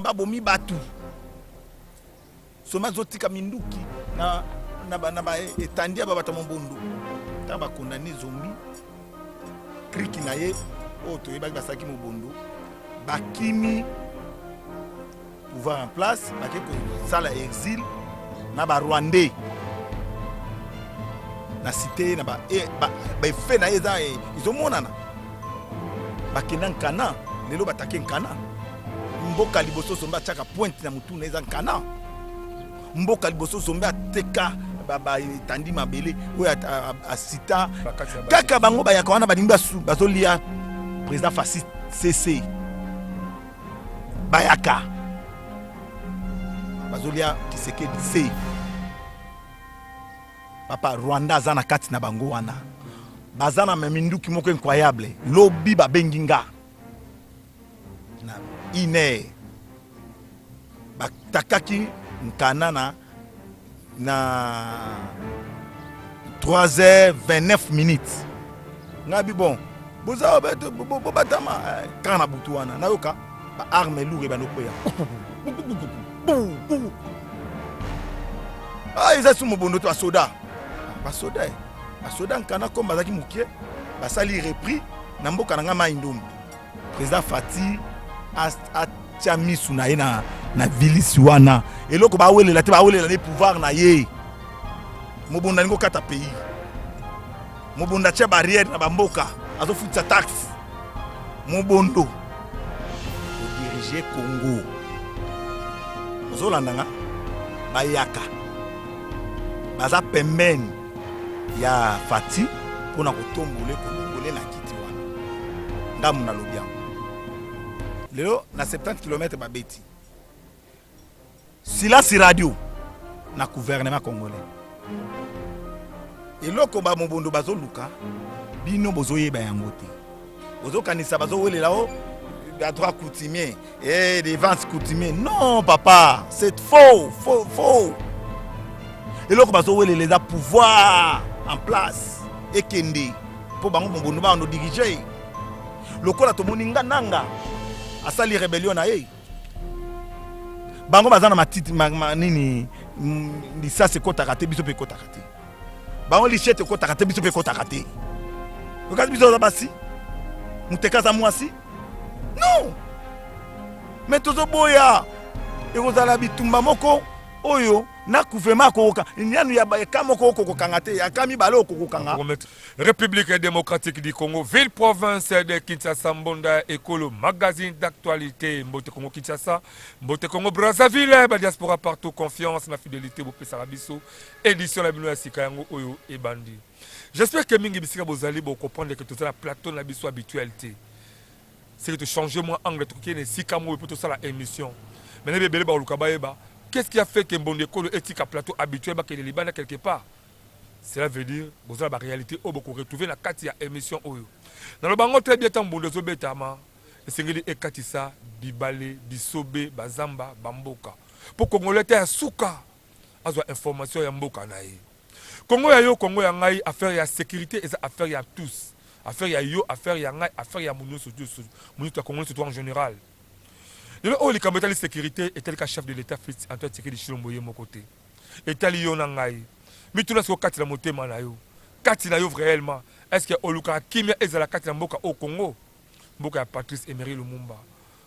Zombe abomi bato. Zombe azotika minduki na na ba na ba etandi ya bato ya mobondo. Ntango bakondane zombi kriki na ye oyo toyebaki basalaki mobondo, bakimi pouvoir en place, bake kosala exil na ba rwandais na cité na ba eh, ba, ba effet na ye eza eh, ezomonana. Bakenda Nkana, lelo batake Nkana. Mboka liboso Zombe atiaka pointe na mutu na eza Nkana. Mboka liboso Zombe ateka etandi mabele oyo asita kaka bango bayaka wana balingi bazolia président fasciste cc bayaka bazolia Kisekedi c papa Rwanda aza na kati na bango wana, baza na minduki moko incroyable. Lobi babengi nga na iner, batakaki Nkana na 3h29 minutes. Ngai bi bon, boza bobatama kaka na butu wana, nayoka ba arme lourde ebanda okweya. Ah, eza su mobondo te, basoda basoda basoda Nkana comme bazalaki mokie, basali repris na mboka na ngai Mai Ndombe. Président Fati atia misu na ye na vilisi wana, eloko bawelela te, bawelela ne pouvoir na ye. Mobondo alingi okata pays, mobondo atia barrière na bamboka, azofutisa taxe. Mobondo odirige Congo, ozolanda nga, bayaka baza pembeni ya Fati mpona kotombole kolongole na kiti wana. Ngambu nalobi yango lelo na 70 km babeti silence radio na gouvernement congolais. Eloko bamobondo bazoluka, bino bozoyeba yango te, bozokanisa bazowelela o ba droit coutumier et des ventes coutumier. Non papa, c'est faux, faux, faux. Eloko bazowelela eza pouvoir en place ekende mpo bango mobondo bando dirige. Lokola tomoni nga nanga asali rébellion na ye, bango baza na matiti nini, lisasi ekotaka te, biso mpe ekotaka te. Bango lichete ekotaka te, biso mpe ekotaka te. Okasi biso aza basi, moteka aza mwasi. Non, mais tozoboya ekozala bitumba moko oyo na gouvernement akokoka nanu ya eka moko okokokanga te, aka mibale okokokanga. République démocratique du Congo, ville province de Kinshasa, Mbonda Ekolo, magazine d'actualité, Mbote Congo Kinshasa, Mbote Congo Brazzaville, ba diaspora partout, confiance, na fidélité, bopesaka biso, édition na bino ya sika yango oyo ebandi. J'espère que mingi bisika bozali bo comprendre que toza na plateau na biso habituel te. C'est que tu changer moi angle tokoki na esika moko po tosala émission. Mais na ebele baluka bayeba qu'est-ce qui a fait que Mbonda Ekolo etika plateau habituel bakende libanda quelque part. Cela veut dire bozala ba réalité oyo boko retrouver na kati ya émission oyo. Naloba yango très bien, ntango mbondo ezobetama esengeli ekatisa bibale, bisobe, bazamba, bamboka mpo congolais te ya suka azwa information ya mboka na ye. Kongo ya yo, Kongo ya ngai, affaire ya sécurité eza affaire ya tous, affaire ya yo, affaire ya ngai, affaire ya moto nyonso, moto ya Kongo nyonso en général. Lelo oyo likambo etali sécurité etali ka chef de l'État Félix Antoine Tshisekedi Tshilombo ye moko te, etali yo na ngai. Mituna siko kati na motema na yo, kati na yo réellement, est-ce que olukaka kimia ezala kati na mboka oyo Congo, mboka ya Patrice Emery Lumumba,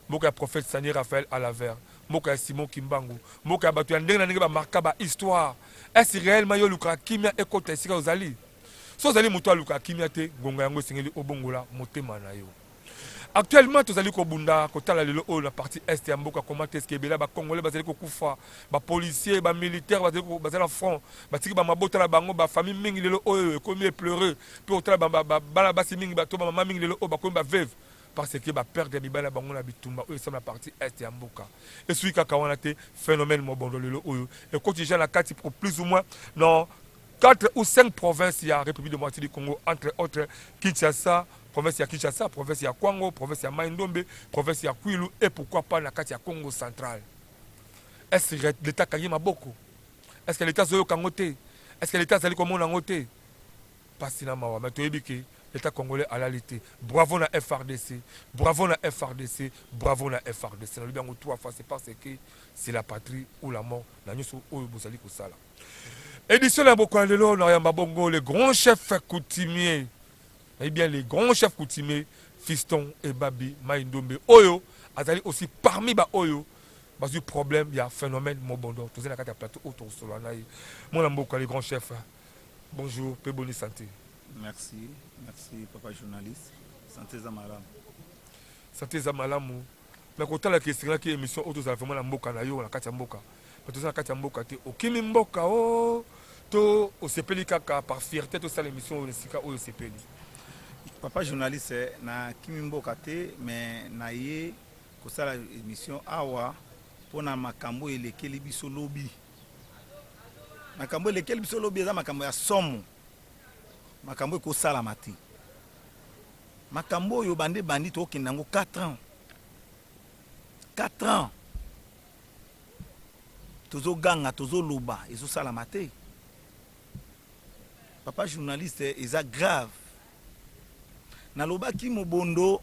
mboka ya prophète Sani Raphaël Alaver, mboka ya Simon Kimbangu, mboka ya bato ya ndenge na ndenge bamarka ba histoire? Est-ce réellement yo olukaka kimia ekota esika ozali? So ozali moto alukaka kimia te, ngonga yango esengeli obongola motema na yo. Actuellement tozali kobunda kotala lelo oyo na partie est ya mboka, comment est-ce que ebele ba congolais bazali kokufa, ba policiers, ba militaires bazali bazali na front, batiki ba mabota na bango, ba famille mingi lelo oyo ekomi épleurer, mpe kotala bana basi mingi, to ba mama mingi lelo oyo bakomi ba veuve parce que ba perdre mibali na bango na bitumba oyo esala na partie est ya mboka. Esuki kaka wana te, phénomène mobondo lelo oyo ekoti déjà na kati pour plus ou moins dans 4 ou 5 provinces ya République démocratique du Congo, entre autres Kinshasa, province ya Kinshasa, province ya Kwango, province ya Mai-Ndombe, province ya Kwilu et pourquoi pas na kati ya Congo central. Est-ce que l'État kangi maboko? Est-ce que l'État azoyoka yango te? Est-ce que l'État azali komona yango te? Pasi na mawa, mais toyebi ke L'Etat congolais alali te. Bravo na FARDC, bravo na FARDC, bravo na FARDC. Nalobi yango trois fois, c'est parce que c'est la patrie ou la mort na nyoso oyo bozali kosala. Édition na boko ya lelo na yamba bongo le grand chef coutumier. Eh bien le grand chef coutumier Fiston Ebabi Maïndombe oyo azali aussi parmi ba oyo bazui problème ya phénomène mobondo. Tozali na kati ya plateau oyo tokosolola na ye. Mwana mboka le grand chef. Bonjour pe boni santé. Merci, merci papa journaliste. Santé eza malamu. Santé eza malamu. Mais kotala ke esengaki émission oyo tozala vraiment na mboka na yo na kati ya mboka. Mais toza na kati ya mboka te. Okimi mboka o oh, to osepeli kaka par fierté tosala émission oyo na esika oyo osepeli. Papa journaliste, na kimi mboka te mais na ye kosala émission awa pona makambo elekeli biso lobi. Makambo elekeli biso lobi eza makambo ya somo. Makambo ekosalama te. Makambo oyo bande bandi tokende yango 4 ans. 4 ans. Tozoganga, tozoloba, ezosalama te. Papa journaliste eza grave. Nalobaki mobondo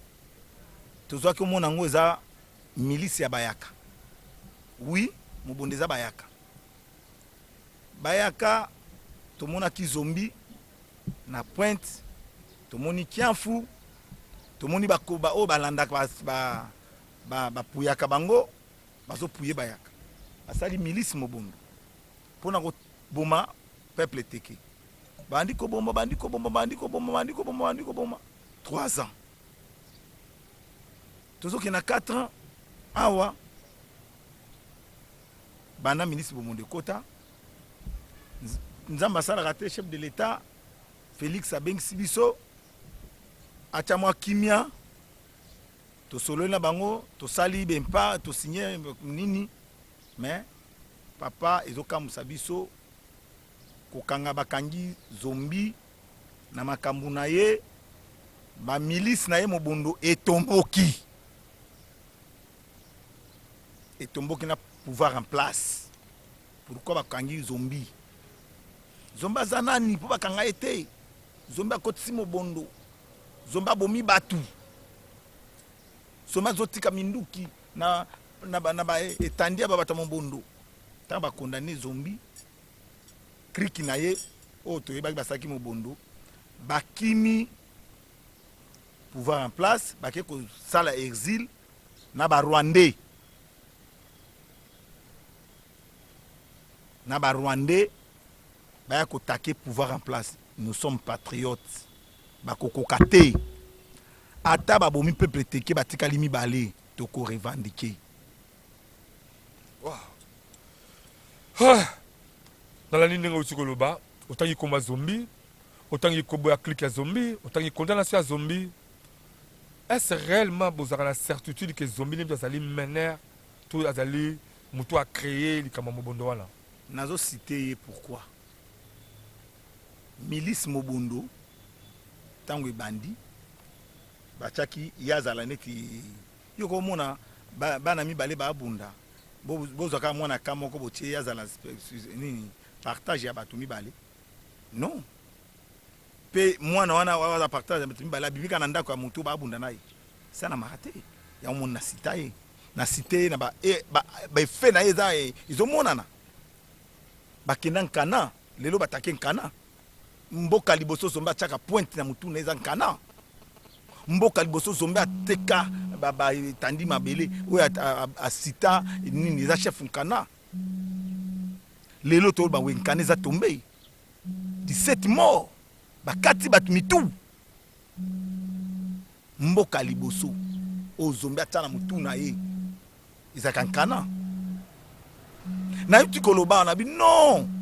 tozwaki omona yango eza milice ya bayaka. Oui, mobondo eza bayaka. Bayaka tomonaki zombi na pointe, tomoni kianfu, tomoni bakoba oyo balandaka bapuyaka bango, bazopuye bayaka. Basali milice mobondo pona koboma peuple teke. Bandi koboma, bandi koboma, bandi koboma, bandi koboma, bandi koboma 3 ans. Tozokende na 4 ans awa banda ministre bomondo ekota nzambe asalaka te chef de l'etat Felix abengisi biso atya mwa kimia tosololi na bango tosali bempa tosinye nini mais papa ezokamwisa biso kokanga bakangi zombi na makambo na ye ba milice na ye mobondo etomboki etomboki na pouvoir en place pourquoi bakangi zombi zombi aza nani mpo bakanga ye te zombi akotisi mobondo zombi abomi bato zombi azotika minduki na, na, na, na ba etandi ya babato ya mobondo ntango bakondane zombi kriki na ye oyo toyebaki basalaki mobondo bakimi pouvoir en place bake kosala exil na ba rwandais na ba rwandais baya kotake pouvoir en place. Nous sommes patriotes, bakokoka te ata babomi peuple teke batikali mibale toko revendiquer. Wow. Ah! Nalandi ndenge outi koloba, otangi komba zombi, otangi kombo ya clique ya zombi, otangi condamnation ya zombi. Est-ce réellement bozalaka na certitude que zombi nde azali meneur to azali moto a créer likambo ya mobondo wana? Nazo cite ye pourquoi? Milice mobondo tango ebandi batiaki ye azala neti yo komona bana mibale babunda bozwa kaka mwana ka moko botie ye azala nini partage ya bato mibale non pe mwana wana aza partage ya bato mibale abimi kaka na ndako ya moto babunda na ye esalamaka te yango moni na sita ye na site ye na ba, e, ba, ba effet na ye eza ezomonana bakenda nkana lelo batake nkana mboka liboso zombe atiaka pointe na mutu na eza nkana mboka liboso zombe ateka batandi ba, mabele oyo asita nini eza chef nkana lelo toloba we nkana eza tombe 17 mort bakati bato mitu mboka liboso oyo zombe atia na motu na ye ezalaka nkana nayuti koloba na bi non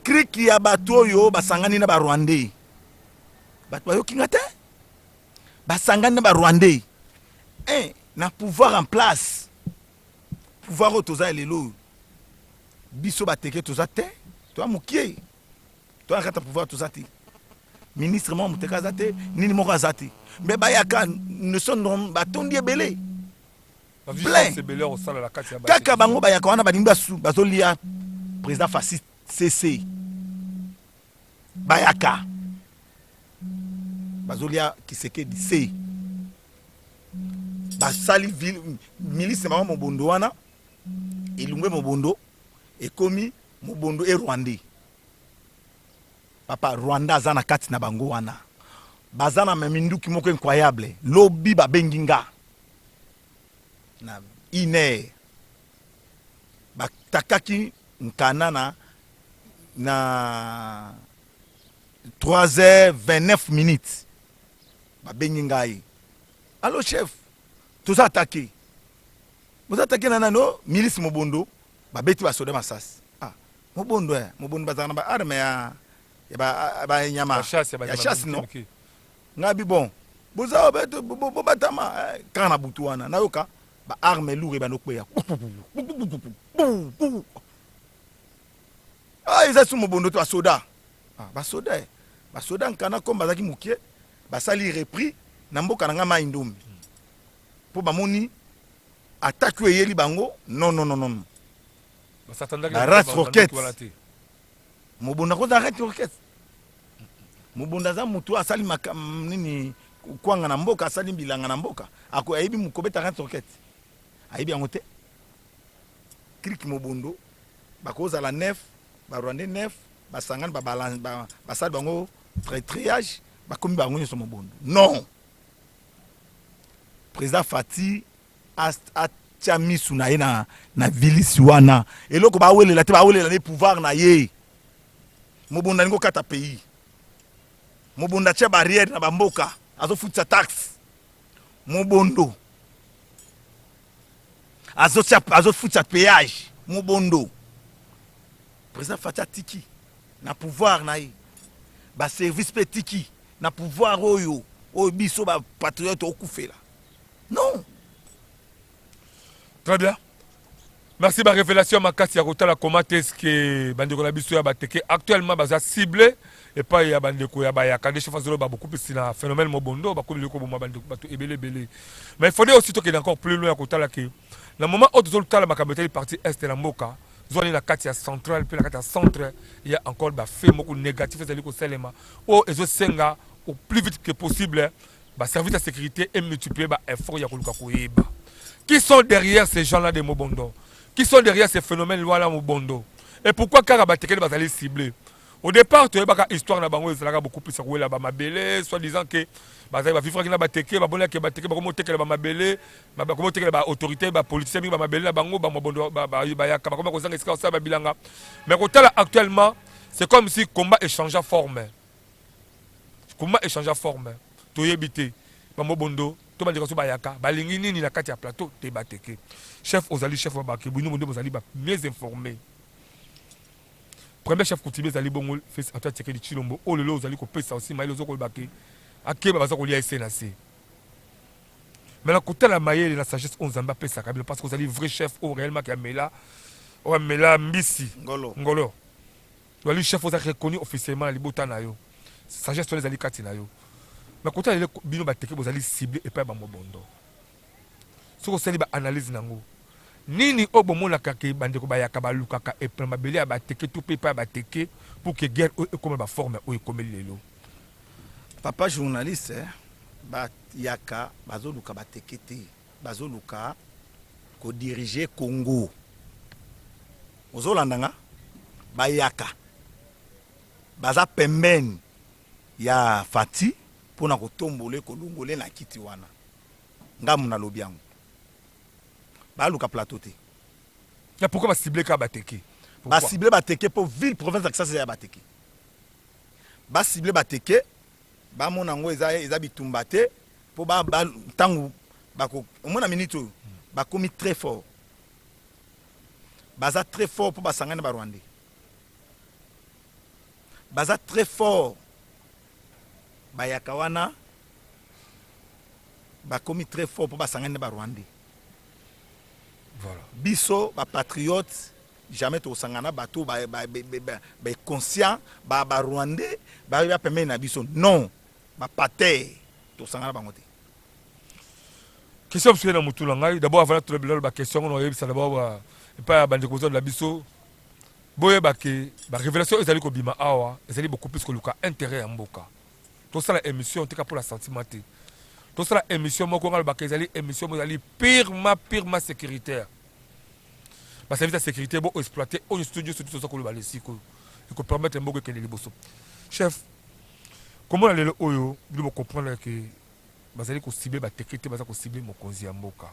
kriki ya bato oyo basangani na barwandais bato bayoki nga te basangani na barwandais un na pouvoir en place pouvoir oyo toza ya lelo oyo biso bateke toza te toya mokie toya na kati ya pouvoir toza te ministre moko moteka aza te nini moko aza te me bayaka ne sont batondi ebele plein kaka bango bayaka wana balingi basu bazolia président fasciste cc bayaka. Bazolia Tshisekedi se basali milice na bango Mobondo wana, elungwe Mobondo, ekomi Mobondo e Rwandais. Papa, Rwanda aza na kati na bango wana, baza na minduki moko incroyable. Lobi babengi nga na une heure, batakaki Nkana na 3 heures 29 minutes. Babengi ngai: "Allo chef, toza attaqué." "Boza attaqué na nani?" "O milice Mobondo, babeti basoda masasi." "Ah, Mobondo, eh, Mobondo bazalaka na baarme ya banyama ya chasse, non?" Ngai bi: "Bon, boza bobatama." Kaka na butu wana nayoka baarme lourde ebanda okweya. Ah, eza su Mobondo te, basoda. Ah, basoda, basoda Nkana comme bazalaki mokie, basali repris na mboka na ngai Mai Ndombe, mpo bamoni attaque oyo eyeli bango. Non, non, non, non, ba roquette Mobondo akoza roquette. Mobondo aza motu asali nini, kwanga na mboka, asali bilanga na mboka, ayebi kobeta roquette, ayebi yango te. Clique Mobondo bakozala neuf, Barwandais neuf basangani, basali bango triage, bakomi bango nyonso Mobondo. Non, président Fatshi atia misu na ye na vilisi wana. Eloko bawelela te, bawelela ne pouvoir na ye. Mobondo alingi okata pays. Mobondo atia barrière na bamboka, azofutisa taxe. Mobondo azofutisa péage. Mobondo, président Fatshi atiki na pouvoir na ye, baservice mpe etiki na pouvoir oyo biso bapatriote okufela. Non. Très bien, merci. Barévélation makasi ya kotala comment est-ce que bandeko na biso ya Bateke actuellement baza ciblé epai ya bandeko ya Bayaka. Nde chef azoloba beaucoup plus na phénomène Mobondo, bakomi lelo koboma bandeko, bato ebele ebele. Mais il faudrait aussi tokende encore plus loin ya kotala ke na moment oyo tozotala makambo etali partie est na mboka, zwani na kati ya centrale mpe na kati ya centre, ya encore bafaits moko négatif ezali kosalema oyo ezosenga au plus vite que possible baservice ya sécurité emultiplier baeffort ya koluka koyeba qui sont derrière ces gens-là de Mobondo, qui sont derrière ces phénomènes wana Mobondo, et pourquoi kaka Batekeli bazali ciblé. Au départ, toyebaka histoire na bango ezalaka beaucoup plus ya kowela bamabele, soit disant ke bazali bavivre na Bateke, babonaki Bateke bakomotekela bamabele, bakomotekela baautorité, bapoliticien mingi bamabele na bango. Bamobondo, Bayaka bakoma kozanga esika kosala babilanga. Mais kotala actuellement, c'est comme si combat échangea forme, combat échangea forme. Toyebi te Bamobondo to bandeko so Bayaka balingi nini na kati ya plateau te. Bateke, chef ozali chef ya Bake, bino nde bozali ba mieux informé. Premier chef coutumier ezali bongo Félix Antoine Tshisekedi Tshilombo, oyo lelo ozali kopesa aussi mayele, oza koloba ke akeba, baza kolia ese na se. Mais na kotala mayele na sagesse oyo Nzambe apesaka bino, parce que ozali vrai chef oyo réellement ke amela, oyo amela mbisi ngolo. Ngolo, ozali chef oza reconnu officiellement na libota na yo, sagesse wana ezali kati na yo. Mais kotala lelo bino Bateke bozali cible epai ya Bamobondo, soki osali baanalyse nango, nini oyo bomonaka ke bandeko Bayaka balukaka na mabele ya Bateke to mpe epai ya Bateke pour ke guerre oyo ekoma baforme oyo ekomeli lelo? Papa journaliste, Bayaka bazoluka Bateke te, bazoluka kodiriger Congo. Ozolanda nga? Bayaka baza pembeni ya Fatshi mpona kotombola, kolongola na kiti wana. Ngamu nalobi yango, baluka plateau te. Na pourquoi bacible kaka Bateke? Bacible Bateke mpo ville province ya Kinshasa eza ya Bateke. Bacible Bateke, bamona yango eza bitumba te, mpo ntango omona minute oyo bakomi très fort, baza très fort mpo basangani na Barwandais, baza très fort. Bayaka wana bakomi très fort mpo basangani na Barwandais. Voilà. Biso bapatriote, jamais tokosangana na bato baconscient Barwandais baya pembeni na biso. Non, bapater, tosangana na bango te. Question mosusu na motu na ngai d'abord, avant tolobela baquestion ngo, nakoyebisa d'abord epai ya bandeko kozala biso, boyeba ke barévélation ezali kobima awa ezali beaucoup plus koluka intérêt ya mboka. Tosala émission tika mpo na sentiment te. Tosala émission moko nga lobaka ezali émission moko ezali purement purement sécuritaire. Ba service ya sécurité bo exploiter oyo studio surtout toza koloba le sikoyo eko permettre mboka ekende liboso. Chef, komona lelo oyo bino bo comprendre que bazali ko cibler ba teke te, baza ko cibler mokonzi ya mboka.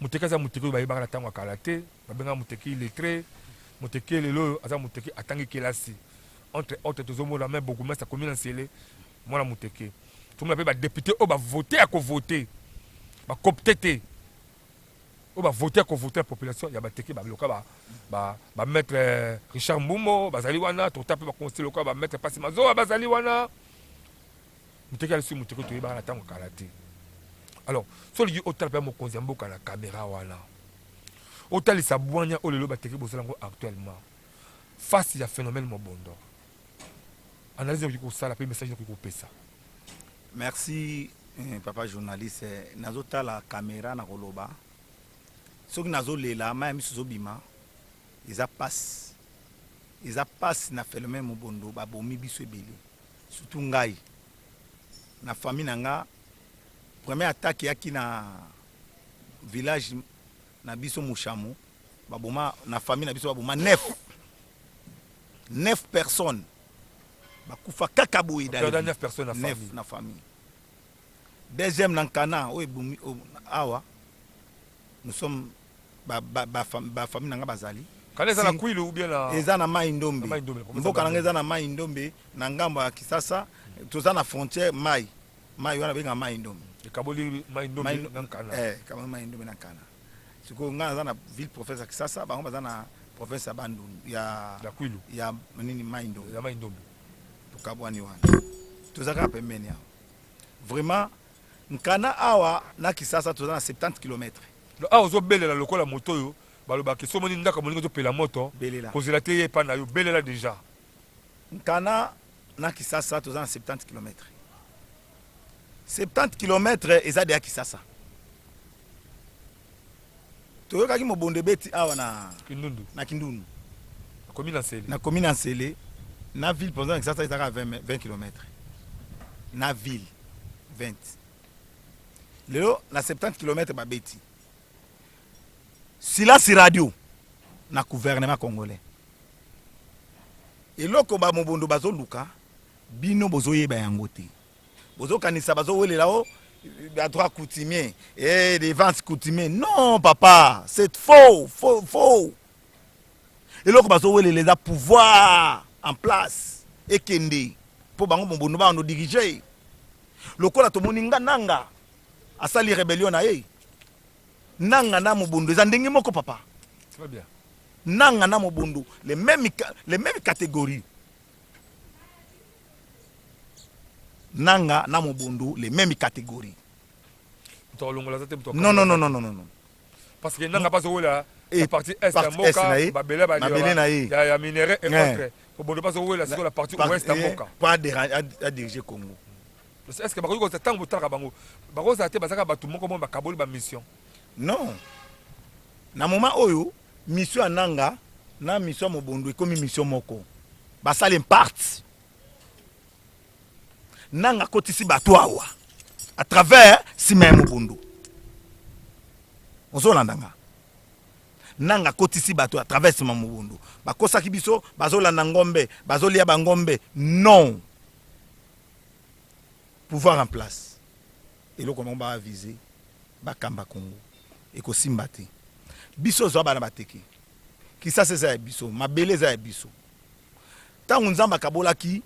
Moteke aza moteke oyo bayebaka na ntango ya kala te, babengaka moteke illettré. Moteke lelo oyo aza moteke atangi kelasi. Entre autres tozomona me bourgmestre akomi na Nsele, mwana moteke. Tozomona mpe ba député oyo ba vote ya ko vote, ba coopte te, oyo ba vote ya ko vote na population ya bateke, ba loka ba ba ba maître Richard Mbumbo bazali wana, tota mpe ba conseiller loka ba maître Pasi Mazoa bazali wana. Moteke alisi moteke toyebaka na ntango kala te. Alors so olingi otala mpe mokonzi ya mboka na kamera wana, otalisa bwanya oyo lelo bateke bozala yango actuellement face ya phénomène Mobondo, analyse okoki kosala mpe message okoki kopesa. Merci papa journaliste. Nazotala kamera na koloba soki nazolela mai ya miso ezobima, eza pasi, eza pasi na phénomène Mobondo. Babomi biso ebele, surtout ngai na famille na nga. Première attaque eyaki na village na biso Mushamu, baboma na famille na biso, baboma 9 personnes, bakufa kaka boye. Dans 9 personnes na famille. Na famille. Deuxième na Nkana oyo ebomi awa, nous sommes ba ba ba, ba famille na nga bazali. Kana eza na Kwilu ou bien na eza na Mai Ndombe. Mboka na nga eza na Mai Ndombe, na ngambo ya Kisasa, toza na frontière. Mai wana benga Mai Ndombe. Ekaboli Mai Ndombe na Nkana. Ekaboli Mai Ndombe na Nkana. Sikoyo nga naza na ville province ya Kisasa, bango baza na province ya Bandundu ya ya Kwilu. Ya nini, Mai Ndombe. Ya Mai Ndombe. Tokabwani wana, toza kaka pembeni awa. Vraiment, Nkana awa na Kisasa toza na 70 km. Awa ozobelela lokola moto oyo balobaka so omoni ndako moninga ozopela moto, belela. Kozela te ye epa na yo, belela déjà. Nkana na Kisasa toza na 70 km. 70 km eza deya Kisasa. Toyokaki mobondo ebeti awa na Kindundu. Na Kindundu. Nakomi na Nsele. Nakomi na Nsele na ville province ya Kisasa ezaka 20 km na ville 20. Lelo na 70 km babeti, silence radio na gouvernement congolais. Eloko bamobondo bazoluka, bino bozoyeba yango te. Bozokanisa bazowelela o ba droit coutumier et des ventes coutumier. Non papa, c'est faux, faux, faux. Eloko bazowelela eza pouvoir en place ekende mpo bango mobondo bano dirige. Lokola tomoni nga Nanga asali rébellion na ye, Nanga na mobondo eza ndenge moko, papa. Très bien. Nanga na mobondo, les mêmes catégories. Nanga na mobondo, les mêmes catégories. Moto akolongola aza te, moto. Non, non, non, non, non, non. Parce que Nanga bazowela la partie est ya mboka, babele mabele na ye. Ya minerai et autres. Mobondo bazowela sikoyo la partie ouest ya mboka. Po adirige Congo. Est ce que bakoki kozala, ntango botalaka bango, bakozala te bazalaka bato moko moko bakaboli bamission? Non, na moment oyo mission ya Nanga na mission ya mobondo ekomi mission moko. Basali imparte. Nanga akotisi bato awa à travers nsima ya mobondo. Ozolanda nga? Nanga akotisi bato à travers nsima ya mobondo. Bakosaki biso, bazolanda ngombe, bazolia bangombe. Non, pouvoir en place, eloko bango baavise bakamba Congo ekosimba te. Biso ozwa bana bateke, Kisasa eza ya biso, mabele eza ya biso. Ntango Nzambe akabolaki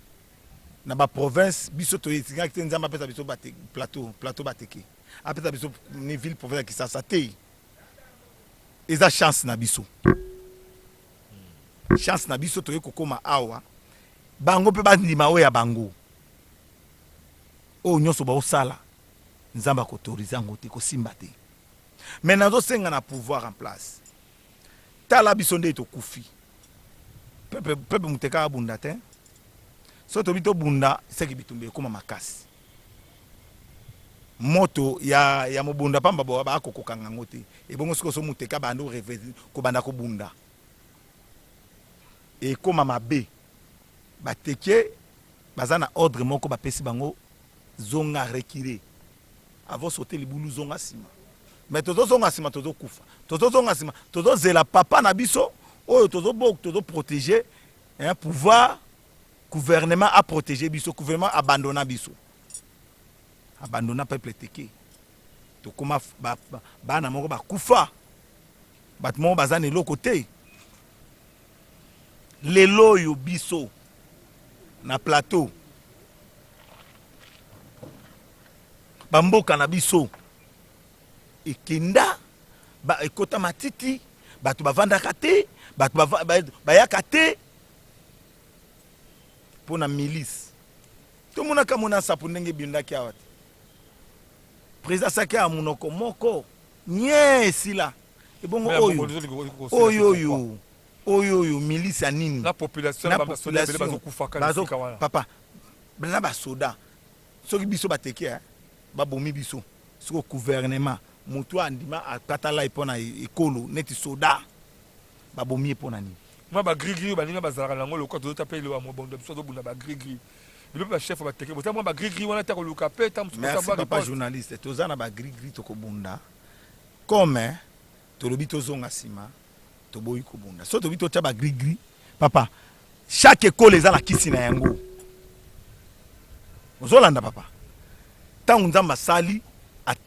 na baprovince, biso toyesingaki te. Nzambe apesa biso plateau bateke, apesa biso ni ville province ya Kisasa te. Eza chance na biso, chance na biso toye kokóma awa. Bango mpe bandima oyo ya bango. Oyo nyonso baosala, Nzambe akoautorize yango te, kosimba te. Mais nazosenga na pouvoir en place, tala biso nde tokufi. Peuple moteka abunda te. So tobi tobunda, seki bitumba ekóma makasi. Moto ya mobunda pamba bo bakokokanga yango te. Ebongo sikoyo so moteka banda kobanda kobunda, ekóma mabe. Bateke. Baza na ordre moko bapesi bango, zonga, reculer avant sauter libulu, zonga nsima. Mais tozozonga nsima, tozokufa, tozozonga nsima, tozozela papa na biso oyo tozoprotéger, hein, pouvoir gouvernement a protéger biso. Gouvernement abandonna biso, abandonna peuple teke. Tokóma bana moko bakufa, bato moko baza na eloko te. Lelo oyo biso na plateau, bamboka na biso ekenda ba, ekota matiti, bato bavandaka te, bato bayaka te mpo na milice. Tomonaka mona nsapu ndenge ebindaki awa te. Président asaki ya monoko moko nye esila. Ebongo oyo oyo oyo oyo oyo milice ya nini? Na population na basoda ebele bazokufaka na esika wana. Papa, na basoda, soki biso bateke, eh, babomi biso. Soki gouvernement, motu andima akatala ye mpo na ekolo neti soda, babomi ye mpo na nini? Mwa bagrigri oyo baninga bazalaka nango, lokola tozota mpe eloba mobondo, biso azobunda bagrigri. Bino mpe bachef bateke, boza mwa bagrigri wana te koluka mpe ta mosusu. Merci, papa journaliste. Toza na bagrigri, tokobunda. Comme tolobi tozonga nsima, toboyi kobunda. So tobi totya bagrigri, papa. Chaque ekole eza na kisi na yango. Ozolanda, papa? Ntango Nzambe asali,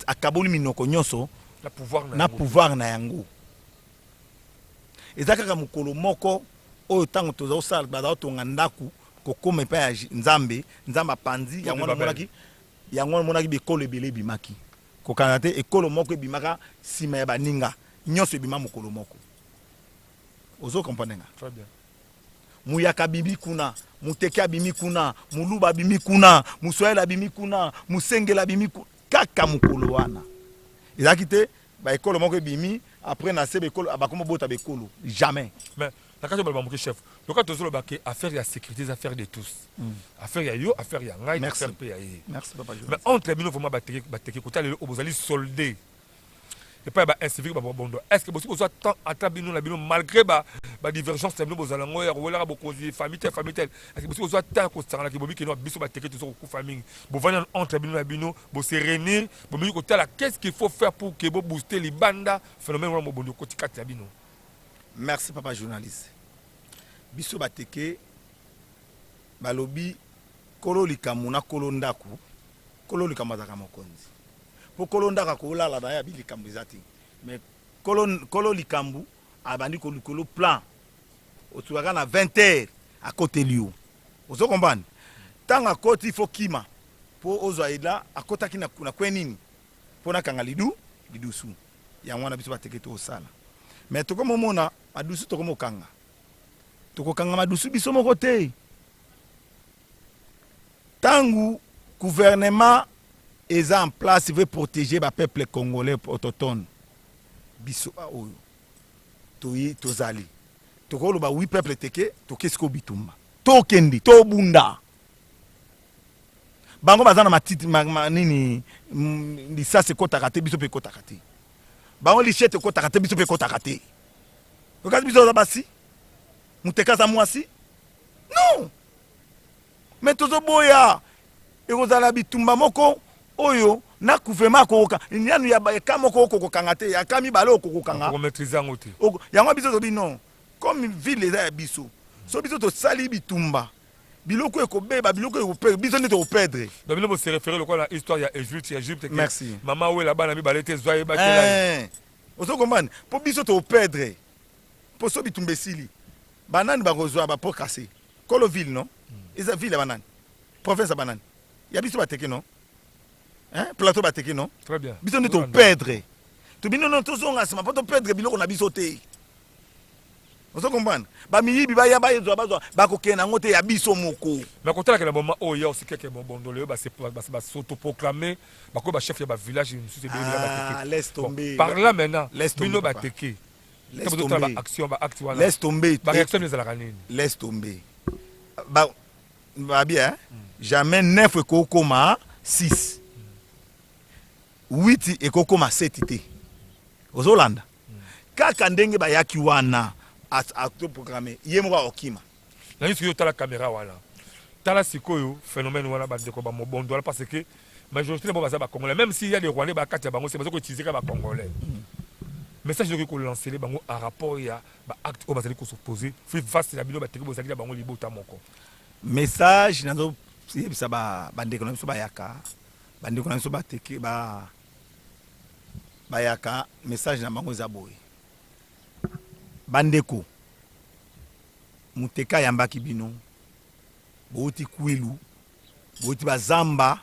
akaboli minoko nyonso na pouvoir na na yango. Pouvoir na yango eza kaka mokolo moko oyo ntango tozosala, baza kotonga ndako kokóma epai ya Nzambe. Nzambe apanzi yango wana. Babel. Omonaki yango wana, omonaki bikolo ebele ebimaki. Kokanga te, ekolo moko ebimaka nsima ya baninga nyonso, ebima mokolo moko. Ozo comprendre nga? Très bien. Muyaka abimi kuna, muteke abimi kuna, muluba abimi kuna, muswahili abimi kuna, musengeli abimi kuna, kaka mokolo wana. Ezalaki te baekolo moko ebimi, après na se bekolo bakoma bota bekolo, jamais. Mais na kati baloba moke, chef, loka tozoloba ke affaire ya sécurité eza affaire de tous, affaire ya yo, affaire ya ngai. Merci. Affaire mpe ya ye. Merci, papa mais journaliste. Entre bino vraiment bateke, bateke kota lelo oyo bozali solde epai ya baincivique babondo, est ce que bosi bozwa temps ata bino na bino, malgré badivergence na bino bozala yango ya kowelaka bokonzi, famille tel, famille tel, est ce que bosi bozwa temps ya kosanganaki bobi keno biso bateke toza kokufa mingi, bovandi nano entre bino na bino, bose réunir, bomingi kotala qu'est ce qu'il faut faire pour ke bobooste libanda phénomène wana mobondo ekoti kati ya bino? Merci, papa journaliste. Biso bateke, balobi kolo likambo na kolo ndako. Kolo likambo azalaka mokonzi, mpo kolo ndako akolala na ye, abi likambo eza te. Mais kolo, kolo likambo abandi kolikolo plan, otukaka na 20 heures, akoteli yo. Ozo comprendre? Ntango akoti, fo kima mpo ozwa ela. Akotaki na kwe nini mpo nakanga lidu lidusu. Yango wana biso bateke tosala, mais tokomomona madusu, tokomokanga, tokokanga madusu biso moko te. Ntango gouvernement eza en place, veut protéger bapeuple congolais autochtone, biso baoyo toyi tozali, tokoloba wi peuple teke, tokesi ko bitumba, tokende tobunda. Bango baza na matiti ma nini, lisasi ekɔtaka te, biso mpe ekɔtaka te. Bango machette ekɔtaka te, biso mpe ekɔtaka te. Okasi biso aza basi, moteka aza mwasi, non. Mais tozoboya, ekozala bitumba moko oyo na gouvernement akokoka nanu ya eka moko okokokanga te, aka mibale okokokanga. Komaîtrise yango te. Yango biso tobi non, comme ville eza ya biso, so biso tosali bitumba, biloko ekobeba, biloko ekoperdre, biso nde tokoperdre. Donc bino bose référé lokola na histoire ya Egypte, ya Egypte ke Merci. mama wela bana mibale te, zwa yebatela. Ozo comprendre? Mpo biso tokoperdre, mpo so bitumba esili, banani bakozwa bapo kase? Kolo ville, non? Eza ville ya banani? Province ya banani? Ya biso bateke, non? Hein? Plateau bateke, non? Très bien. Biso nde toperdre. Tobino no, tozonga nsima mpo toperdre biloko na biso te. Ozo comprendre? Bamiyibi baya, bazwa, bazwa, bakokende yango te, ya biso moko. Mais kotalaka na moment oyo ya osikeke bondolo oyo basautoproclame bakoyi bachef ya bavillage mosusu ebele. Ah, laisse tomber. Par là maintenant, Laisse tomber, bino papa. bateke, Laisse tozotala tomber. baaction, baacte wana, Laisse tomber. Baréaction ezalaka nini? Laisse tomber. Ba babi, hein? Jamais 9 ekokoma 6, 8 ekokoma 7 te. Ozolanda kaka ndenge bayaki wana, autoproclame ye moko akokima. Na nyonso, yo otala caméra wana. Tala sikoyo phénomène wana, bandeko ba Mobondo wana, parce que majorité na bango baza Bacongolais, même s'il y a des Rwandais bakati ya bango, se baza koutiliser kaka Bacongolais. Message okoki kolancer bango en rapport ya baacte oyo bazali kos'opposer face na bino bateki, bozalaki na bango libota moko? Message nazoyebisa bandeko na biso bayaka, bandeko na biso bateke bayaka, message na bango eza boye: bandeko, moteka ayambaki bino, bouti Kwilu, bouti bazamba,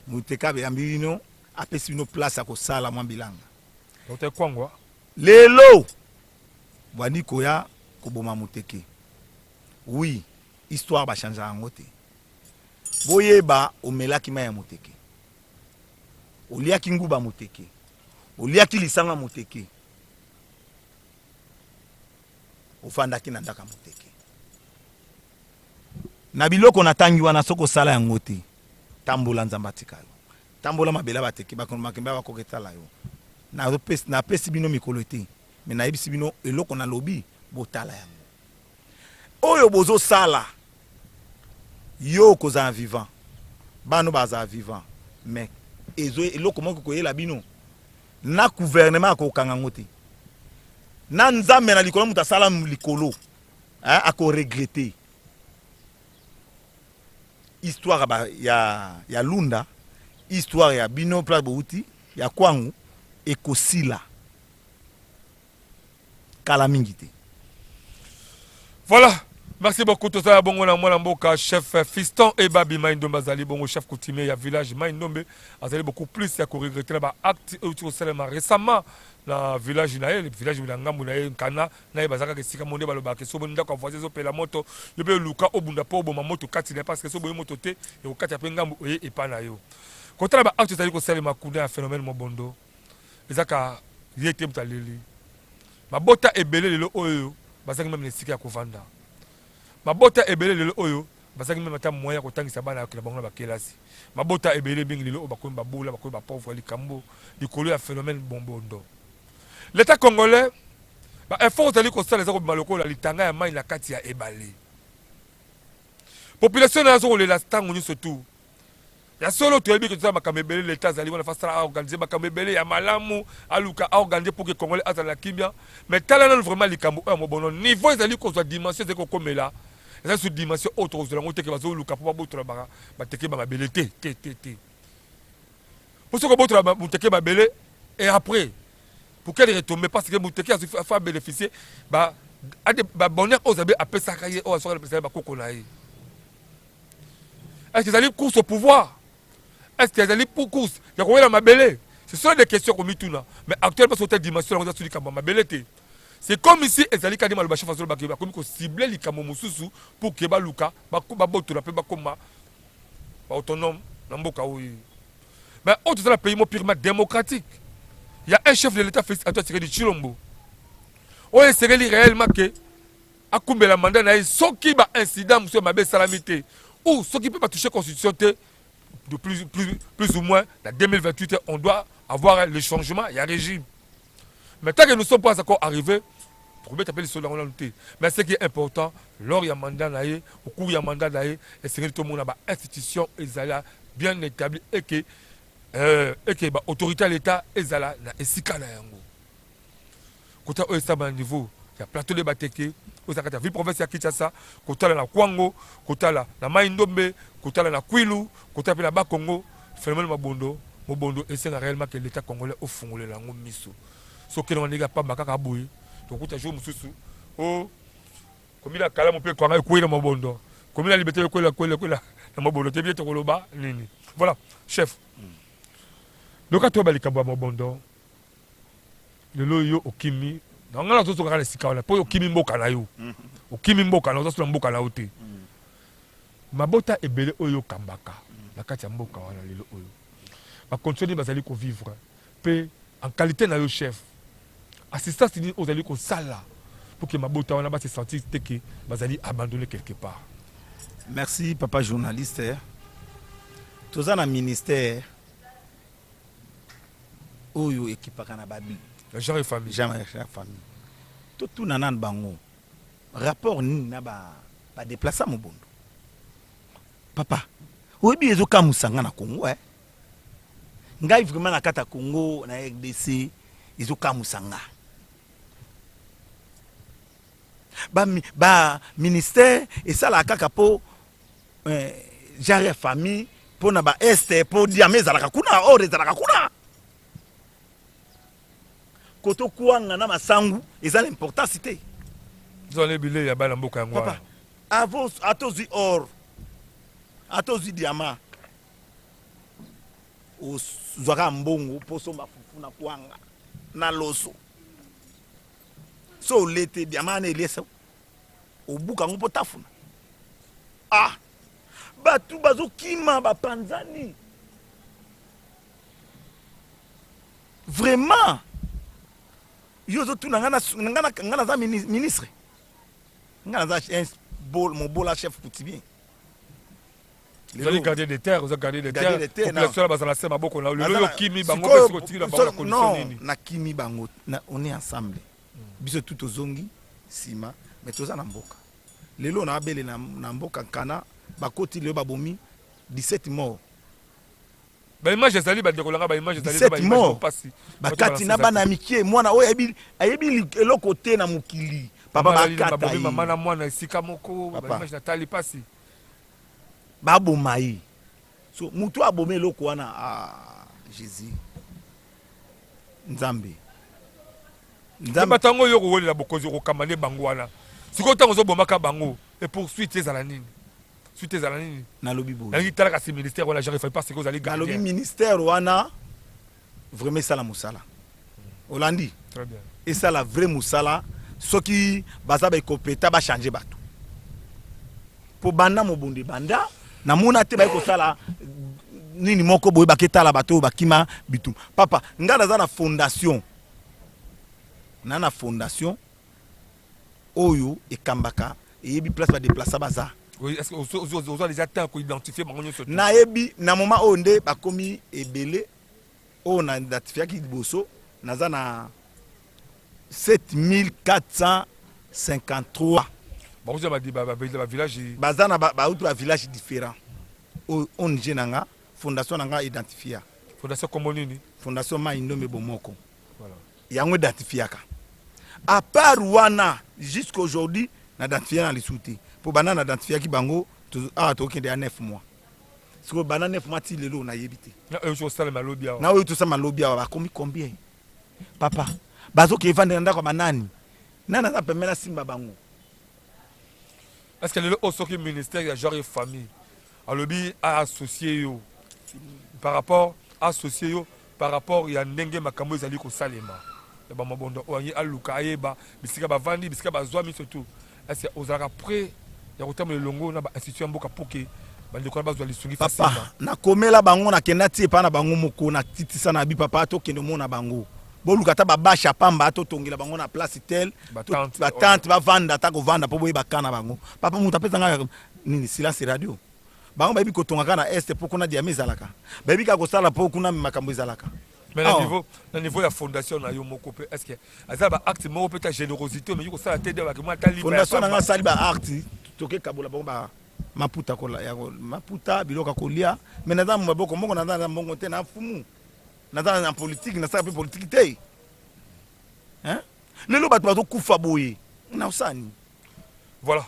moteka ayambi bino, apesi bino place ya kosala mwa bilanga. Docteur Kwangwa. Lelo bwandi koya koboma moteke. Oui, histoire bachangeaka yango te. Boyeba, omelaki mai ya moteke, oliaki nguba moteke, oliaki lisanga moteke, ofandaki na ndako ya moteke. Na biloko natangi wana, soki osala yango te, tambola, Nzambe atika yo. Tambola, mabele bateke makembe bakoki etala yo. Napesi bino mikolo te, me nayebisi bino eloko nalobi, botala yango oyo bozosala. Yo okozala vivant, bano bazala vivant, mais ezo eloko moko koyela bino na gouvernement akokanga yango te, na Nzambe na likolo, moto asala likolo akoregretter. Histoire ya Lunda, histoire ya bino place bouti ya Kwangu ekosila kala mingi te. Voilà, merci beaucoup. Tozala bongo na mwana mboka chef Fiston Ebabi Mai Ndombe, azali bongo chef coutumier ya village Mai Ndombe. Azali beaucoup plus ya koregretter na baacte oyo ti kosalema récemment na village na ye, village na ngambu na ye. Nkana na ye baza kaka esika mo nde balobaka: so omoni ndako ya voisin ezopela moto, yo mpe luka obunda mpo oboma moto kati na ye, parce que so oboyi moto te, ekokatya mpe ngambu oye epa na yo. Kotala baacte ezali kosalema kuna ya phénomène Mobondo, eza ka ye te moto aleli. Mabota ebele lelo oyo bazangi même na esika ya kovanda. Mabota ebele lelo oyo bazangi même ata moyen ya kotangisa bana ya bango na bakelasi. Mabota ebele mingi lelo oyo bakomi babola, bakomi bapauvre, likambo likolo ya phénomène Mobondo. L'État congolais, baeffort ozali kosala eza kobima lokola litanga ya mai na kati ya ebale. Population na aza kolela ntango nyonso tu. Ya solo, toyebi ke tozala makambo ebele. Leta azali wana, fasala aorganiser makambo ebele ya malamu, aluka aorganiser pour que Congolais azala na kimia. Mais tala nanu vraiment likambo oyo ya Mobondo, niveau ezali kozwa, dimension ezali kokomela, eza sur dimension oyo tokozwela yango te, ke bazoluka mpo babotola bateke bamabele. Te, te, te, te. Mpo soki obotola moteke mabele, et après, pour quelle retombée? Parce que moteke afa bénéficier babonheur oyo Nzambe apesaka ye, oyo asoki apesaka bakoko na ye. Est-ce que ezali course au pouvoir? Est-ce que ezali pour course ya kowela mabele? Ce sont des questions komituna. Mais actuellement, soki dimension yango eza su likambo ya mabele te. C'est comme ici ezali kadi maloba chef azolobaki, bakomi kocibler likambo mosusu pour ke baluka babotola mpe bakoma baautonome na mboka oyo. Mais oyo tozala pays mo purement démocratique, il y a un chef de l'État, Félix Antoine Tshisekedi Tshilombo, oyo esengeli réellement ke akumbela mandat na ye. Soki baincident mosusu ya mabe esalami te, ou soki mpe batouche constitution te, de plus ou moins na 2028 on doit avoir le changement ya régime. Mais tant que nous sommes pas encore arrivés, tokobeta mpe lisolo yango nanu te. Mais ce qui est important, lors ya mandat na ye, au cours ya mandat na ye, esengeli tomona bainstitution ezala bien établi et que baautorité ya l'État ezala na esika na yango. Kota oyo esaba na niveau ya plateau de Bateke, oyo eza kati ya ville province ya Kinshasa, kotala na Kwango, kotala na Mai Ndombe, kotala na Kwilu, kotala mpe na Bakongo, phénomène Mabondo Mobondo esenga réellement que l'État congolais ofungolela yango miso. Soki elonga ndenge apamba kaka boye, tokuta jour mosusu o komi na kalamu mpe kwanga ekwei na Mobondo, komi na Liberté ekwela kwela kwela na Mobondo te, bie tokoloba nini? Voilà, chef, loka toyeba likambo ya Mobondo. Lelo yo okimi na ngai, nazozoka kaka na esika wana mpo okimi mboka na yo, okimi mboka na oza na mboka na yo te. Mabota ebele oyo okambaka na kati ya mboka wana, lelo oyo bacondition nini bazali kovivre? Mpe en qualité na yo chef, assistance nini ozali kosala pour que mabota wana base sentir te ke bazali abandonné quelque part? Merci, papa journaliste. Toza na ministère oyo ekipaka na babi Genre famille. Genre famille. Totuna nanu bango rapport nini na badéplacer Mobondo. Papa, oyebi ezokamwisa nga na Congo eh? Ngai vraiment na kati ya Congo na RDC ezokamwisa nga. Ba, ba ministère esalaka kaka po eh, genre ya famille mpo na ba est mpo diama ezalaka kuna or ezalaka kuna koto kwanga na masangu eza na importance te. Ezali bilei ya bana mboka yango wana. Avant ata ozwi or, ata ozwi diamant, ozwaka mbongo mpo osomba fufu na kwanga na loso. So ole te diamant wana eliesa obuka yango mpo tafuna. Ah, bato bazokima bapanzani vraiment. Yo ozotuna nga naza ministre. Nga naza un bol mobola chef coutumier. Ozali gardien de terre, oza gardien de terre. Population na bazala se maboko na lelo yo kimi bango pe siko tiki na bango na condition nini? Na kimi bango, na, on est ensemble. Biso tout tozongi sima mais toza na mboka. Lelo na abele na, na mboka Nkana bakoti lelo babomi 17 morts. Ba image ezali ba ndeko nanga ba image ezali ba image pasi. Bakati na bana mikie mwana oyo ayebi ayebi eloko te na mokili. Papa bakata ye. Mama na mwana esika moko ba image na tali pasi. Baboma ye. So mutu abomi eloko wana ah Jesus. Nzambe. Nzambe bato yango yo kowelela bokonzi okokamba nde bango wana. Sikoyo ntango ozobomaka bango et poursuite ezala nini? Suite ezala nini? Nalobi boye. Nalingi tala kasi ministère wana genre parce que ozali gardien. Nalobi ministère wana vraiment esala musala. Olandi? Très bien. Esala vrai musala soki baza ba compétent ba changer bato. Po banda mobondo ebanda namona te baye kosala nini moko boye baketala bato oyo bakima bitumba. Papa, nga naza na fondation. Na na fondation oyo ekambaka eyebi place ba deplaça baza. Oui, est-ce que ozo déjà temps ko identifier bango nyonso? Nayebi na moment oyo nde bakomi ebele oyo na identifiaki liboso naza na 7453 bakuti ba ba ba village baza na bauti ba village différent oyo ONG na nga fondation na nga identifia. Fondation kombo nini? Fondation Mayi Ndombe Bomoko. Voilà. Yango identifiaka. À part wana jusqu'aujourd'hui na identifia na lisusu te. Po banda na identifiaki bango awa tokende ya 9 mois. Sikoyo banda 9 mois ti lelo nayebi te. Na oyo tosalema lobi awa. Na oyo tosalema lobi awa bakomi combien? Papa, bazoki evandela ndako ya banani? Nani aza pembeni asimba bango? Est-ce que lelo oyo soki ministère ya genre et famille alobi a associer yo par rapport associer yo par rapport ya ndenge makambo ezali kosalema ya ba mabondo oyo alingi aluka ayeba bisika bavandi bisika bazwami surtout est-ce que ozalaka prêt ya kotambola elongo na ba institution ya mboka pour que bandeko wana bazwa lisungi papa nakomela bango nakenda ti epai na bango moko natitisa na bi papa tokende omona bango boluka ata babashe ya pamba totongela bango na place tel batante bavanda ata kovanda mpo boyeba ka na bango papa moto apesa ngai nini silence radio bango bayebi kotonga kaka na est mpo kuna diama ezalaka bayebi kaka kosala mpo kuna makambo ezalaka. Mais na niveau na niveau ya fondation na yo moko pe est-ce que aza ba acte moko pe ta générosité omengi kosala te de bakima ata lipa fondation na nga asali ba acte toke kabola bango ba maputa kola ya maputa biloko ya kolia mais naza maboko moko naza na mbongo te na fumu naza na politique nasala pe politique te hein lelo bato bazokufa boye na osani. Voilà.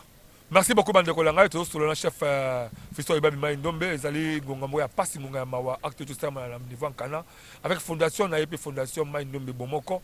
Merci beaucoup bandeko na ngai tozosolola na chef euh, Fiston Ibabi Mai Ndombe ezali ngonga moko ya pasi ngonga ya mawa acte tosalama na niveau ya Nkana avec fondation na ye mpe fondation Mai Ndombe Bomoko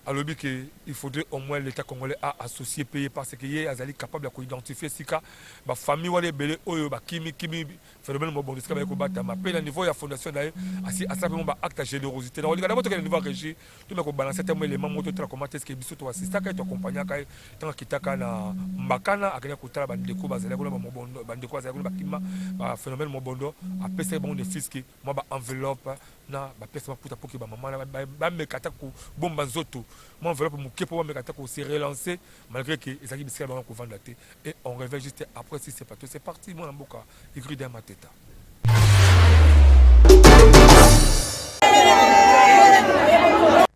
alobi que il faudrait au moins l'État congolais a associé paye parce que ye azali capable ya koidentifier sika ba famille wana ebele oyo bakimi kimi phénomène mobondo esika baye kobatama mpe na niveau ya fondation na ye asi asala mpe mwa ba acte ya générosité na kolinga d'abord tokende niveau ya régie Tome ko balancer ata mwa element moko totala comment est-ce que biso to assistaka ye to accompagnaka ye tango akitaka na Mbakana akendaki kotala ba ndeko bazalaki kuna ba mobondo ba ndeko bazalaki kuna bakima ba phenomène mobondo apesaki bango ne fils que mwa ba enveloppe na ba pièces maputa pour que ba maman na bameka ata kobomba nzoto mwa enveloppe moke mpo bameka ata ko se relancer malgré que ezalaki bisika bango kovanda te et on revient juste après si c'est pas tout c'est parti mwana mboka Igrida Mateta.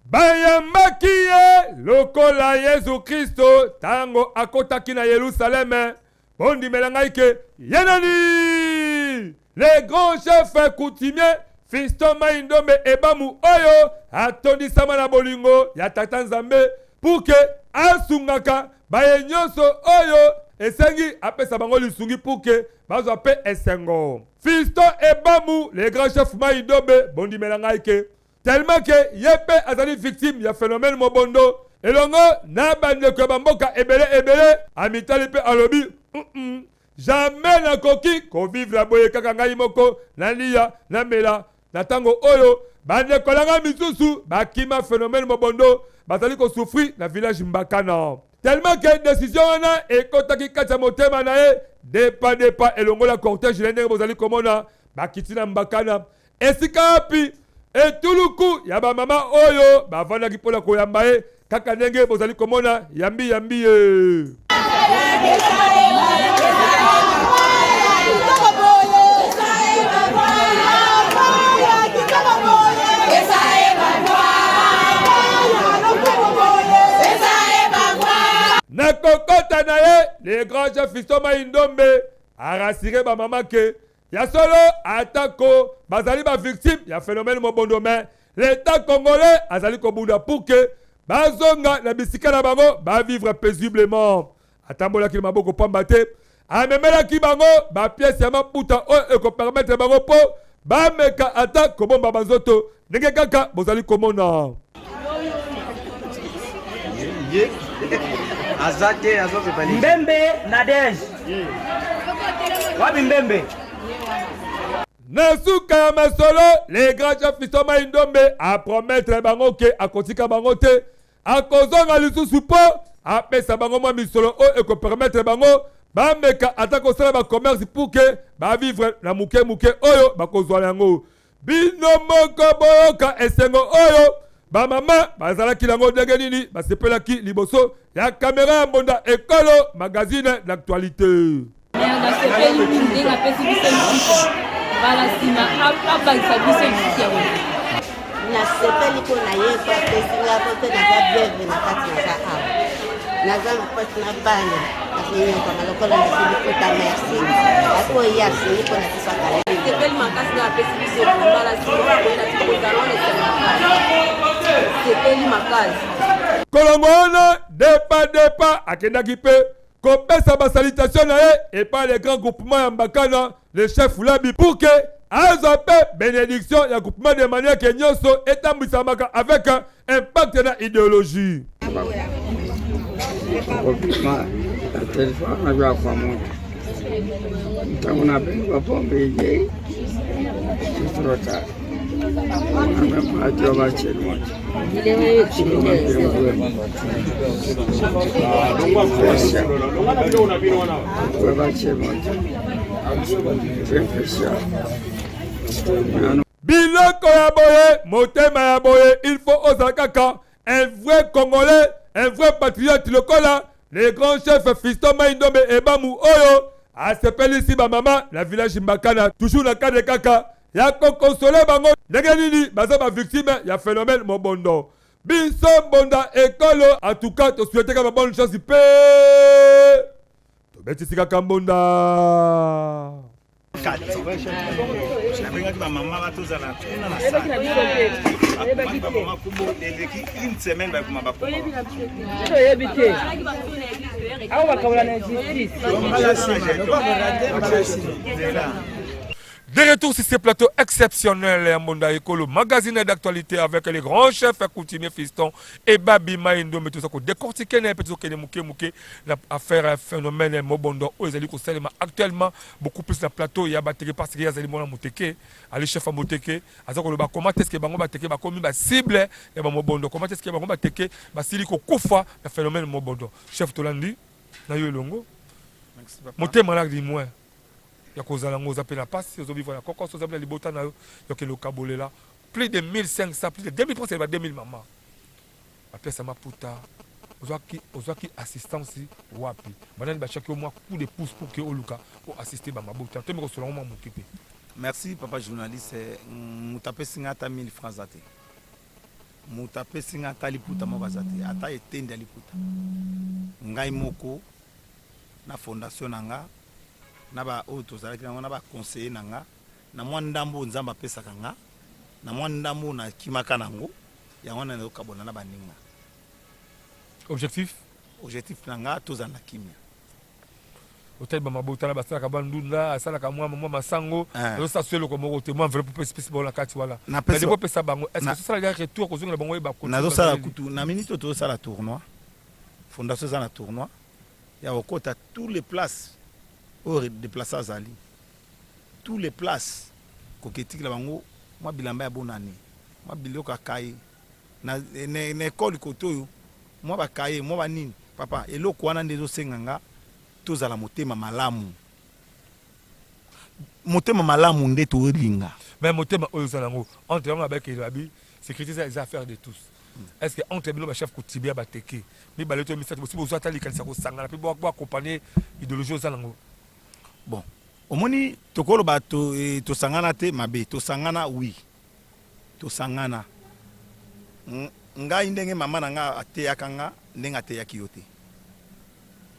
Bayambaki ye lokola Yesu Kristo ntango akotaki na Yelusaleme. Bondimela ngai ke ye nani? Nini? Le grand chef coutumier Fiston Mayi-Ndombe Ebamu oyo atondisama na bolingo ya Tata Nzambe pour que asungaka baye nyonso oyo esengi apesa bango lisungi pour que bazwa mpe esengo. Fiston Ebamu, le grand chef Mayi-Ndombe, bondimela ngai ke tellement que ye mpe azali victime ya phenomène mobondo elongo na bandeko ya bamboka ebele ebele, amitali mpe alobi mm -mm, Jamais nakoki ko vivre boye kaka ngai moko, naliya, namela. Na tango oyo ba ndeko na ngai misusu bakima phenomène mobondo bazali ko souffrir na village Mbakana. Tellement que decision wana ekotaki kati ya motema na ye, depa depa elongo na cortège na ye ndenge bozali komona bakiti na Mbakana. Esika wapi etuluku ya ba mama oyo bavandaki mpo na koyamba ye, kaka ndenge bozali komona yambi yambi ye. Na kokota na ye, le grand chef Fiston Mayi-Ndombe a rassurer ba mama que Ya solo, ata ko bazali ba victimes ya phenomène mobondo mais l'etat congolais azali kobunda pour que bazonga na bisika na bango ba vivre paisiblement. Atambolaki na maboko pamba te, amemelaki bango ba pièces ya maputa oyo eko permettre bango po bameka ata kobomba banzoto ndenge kaka bozali komona. Aza te azopepa Mbembe Nadège. Wapi Mbembe? Na suka ya masolo, le grand chef Fiston Mayi-Ndombe a promettre bango ke akotika bango te, akozonga lisusu mpo apesa bango mwa misolo oyo ekopermettre bango bameka ata kosala ba commerce pour que ba vivre na moke moke oyo bakozwa na yango. Bino moko boyoka esengo oyo ba mama bazalaki nango ndenge nini basepelaki liboso ya kamera ya mbonda ekolo magazine d'actualité. Nasepeli mingi ndenge apesi biso lisusu mbala nsima abakisa biso lisusu ya koleka. Nasepeli mpo na ye mpo apesi nga mpo mpe naza veuve na kati naza awa naza na mpasi na bana nazonyokwama lokola nazwi lifuta merci oyo ye asungi mpo na biso akala. Nasepeli makasi ndenge apesi biso mbala nsima akoyela biso kozala wana esengo makasi. Sepeli makasi. Kolongo wana depa depa akendaki mpe kopesa ba salutation na ye epai le grand groupement ya Mbakana le chef Labi pour que azwa mpe benediction ya groupement de manière que nyonso etambwisamaka avec impact na idéologie. Ntango nabengi bapombe ejei c'est trop tard. Biloko ya boye, motema ya boye, il faut ozala kaka un vrai Congolais, un vrai patriote lokola le grand chef Fiston Mayi-Ndombe Ebamu oyo asepelisi ba mama na village Mbakana toujours na cadre kaka ya ko consoler bango ndenge nini baza ba victime ya phenomène mobondo. Biso mbonda ekolo en tout cas to souhaiteka ba bonne chance pe tobetisi kaka mbonda. Nabengaki bamama batozala kuna na salle bamama kombo eleki une semaine bakoma bakoma toyebi te awa bakabola na justice. De retour sur ce plateau exceptionnel ya Mbonda Ekolo, magazine d'actualité avec les grands chefs coutumiers Fiston et Babi Maïndombe, tout ça ko décortiquer na pe tokende muke muke na affaire ya phénomène Mobondo oyo ezali kosalema actuellement beaucoup plus na plateau ya Bateke parce que azali mwana moteke, ali chef ya moteke, aza koloba comment est-ce que bango Bateke bakomi ba cible ya ba Mobondo, comment est-ce que bango Bateke basili kokufa na phénomène Mobondo. Chef tolandi na yo elongo. Motema na du moins ya kozala yango oza mpe na pasi ozo vivre na kokoso oza mpe na libota na yo ya okende kokabolela plus de 1500 plus de 2000 presque ba 2000 mama bapesa maputa ozwaki ozwaki assistance wapi banani batiaki yo mwa coup de pouce pour que oluka o assister ba mabota tomi kosola ngo mwa moke mpe. Merci papa journaliste moto apesi nga ata 1000 francs aza te moto apesi nga ata liputa moko aza te ata etende ya liputa ngai moko na fondation na nga. Na ba oyo tozalaki nango na ba conseiller na nga na mwa ndambo oyo Nzambe apesaka nga na mwa ndambo oyo nakimaka nango yango wana nazokabola na baninga. Objectif? Objectif na nga tozala na kimia. Otali ba mabota na basalaka ba ndunda asalaka mwa mwa masango Eh. azosala so eloko moko te mwa enveloppe opesi pesi bango na kati wana Napesi mais depuis ba- opesa bango est ce que Na- ososala ya retour kozongela bango oyeba kotia Nazosala bazali? kutu na minute oyo tozosala tournoi, fondation eza na tournoi ya kokota tous les places oyo deplace azali tous les places koketikela bango mwa bilamba ya bonane mwa biloko ya kaye na, na, na ekole kote oyo mwa bakaye mwa banini papa eloko wana nde ezosenga nga tozala motema malamu motema malamu nde tolinga. Mais motema oyo oza nango entre yango na bayeke babi sécurité eza eza affaire de tous. Est-ce que entre bino ba chef coutumier ya bateke mibale to misato bosi bozwa ata likanisi ya kosangana mpe bo accompagner idéologie oza nango? Bon, omoni tokoloba to, eh, tosangana te mabe, tosangana oui, tosangana. Ngai ndenge mama na nga ateyaka nga ndenge ateyaki yo te,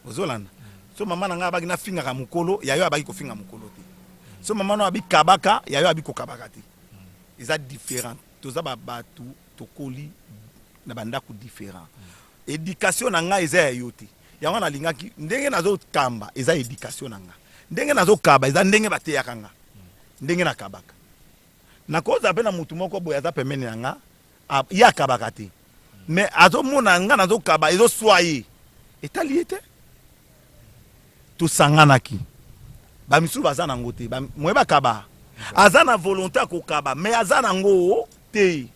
ozolanda so mama na nga abaki nafingaka mokolo ya yo abaki kofinga mokolo te, so mama na abi kabaka ya yo abi kokabaka te, eza différent. Toza ba bato tokoli na bandako différent, education na nga eza ya yo te. Yango nalingaki ndenge nazokamba eza education na nga, ndenge nazokaba eza ndenge bateyaka nga, ndenge nakabaka. Nakozala mpe na motu moko boye aza pembeni na nga, ye akabaka te, mais azomona nga nazokaba, ezoswa ye, etali ye te. Tosanganaki, bamisusu baza nango te, moye bakaba aza na volonté ya kokaba mais aza nango te,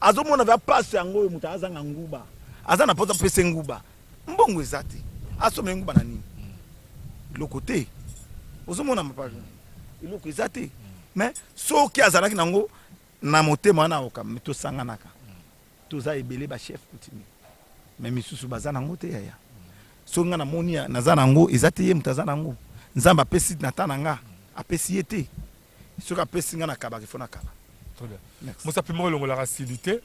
azomona va pasi yango oyo moto azanga nguba, aza na mposa pese nguba, mbongo eza te, asomela nguba na nini? Eloko te, ozomona mapage eloko eza te. Mais soki azalaki nango na motema wana akoka. Mais tosanganaka, toza ebele ba chef coutumier, mais misusu baza nango te yaya. Soki nga namoni naza nango eza te, ye moto aza nango, Nzambe apesi na ta na nga apesi ye te. Soki apesi nga nakabaka, ifo nakaba. Très bien. Mosapi moko elongolaka sili te.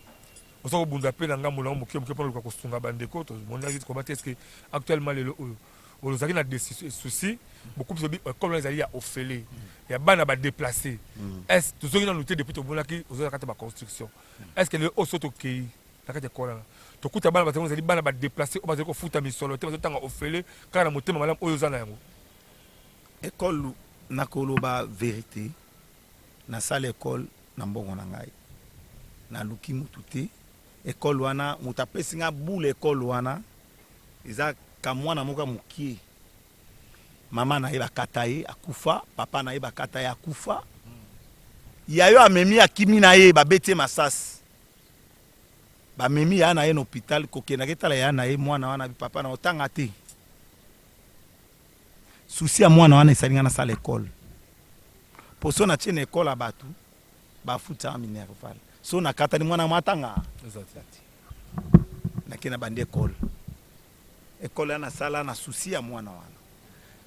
Oza kobunda mpe na ngambo na yo moke moke mpona luka kosunga bandeko. Tomonaki koma te, est-ce que actuellement lelo oyo ozalaki na souci beaucoup plus obi école wana ezali ya ofele ya bana ba déplacé, est-ce tozongi nanu te? Depuis tomonaki oza na kati ya ba construction, est-ce que lelo oyo so tokei na kati ya école wana tokuta bana bazali ezali bana ba déplacé oyo bazali kofuta misolo te, bazotanga ofele kaka na motema malamu oyo oza na yango? Ekole, nakoloba vérité, nasala ekole na mbongo na ngai, naluki mutu te. Ekole wana moto apesi nga bule, ekole wana eza kamwana moko ya mokie, mama na ye bakata ye akufa, papa na ye bakata ye akufa, yayo amemi akimi na ye, babeti ye masasi, bamemi ya na ye na hôpital. Kokendaki etala ya na ye mwana wana, papa na otanga te. Souci ya mwana wana esali nga nasala ekole, po so natie na ekole ya bato bafutisaka minerval, so nakatani mwana mo atanga te. Nake na bandi ekole, ekole wana nasala na souci ya mwana wana,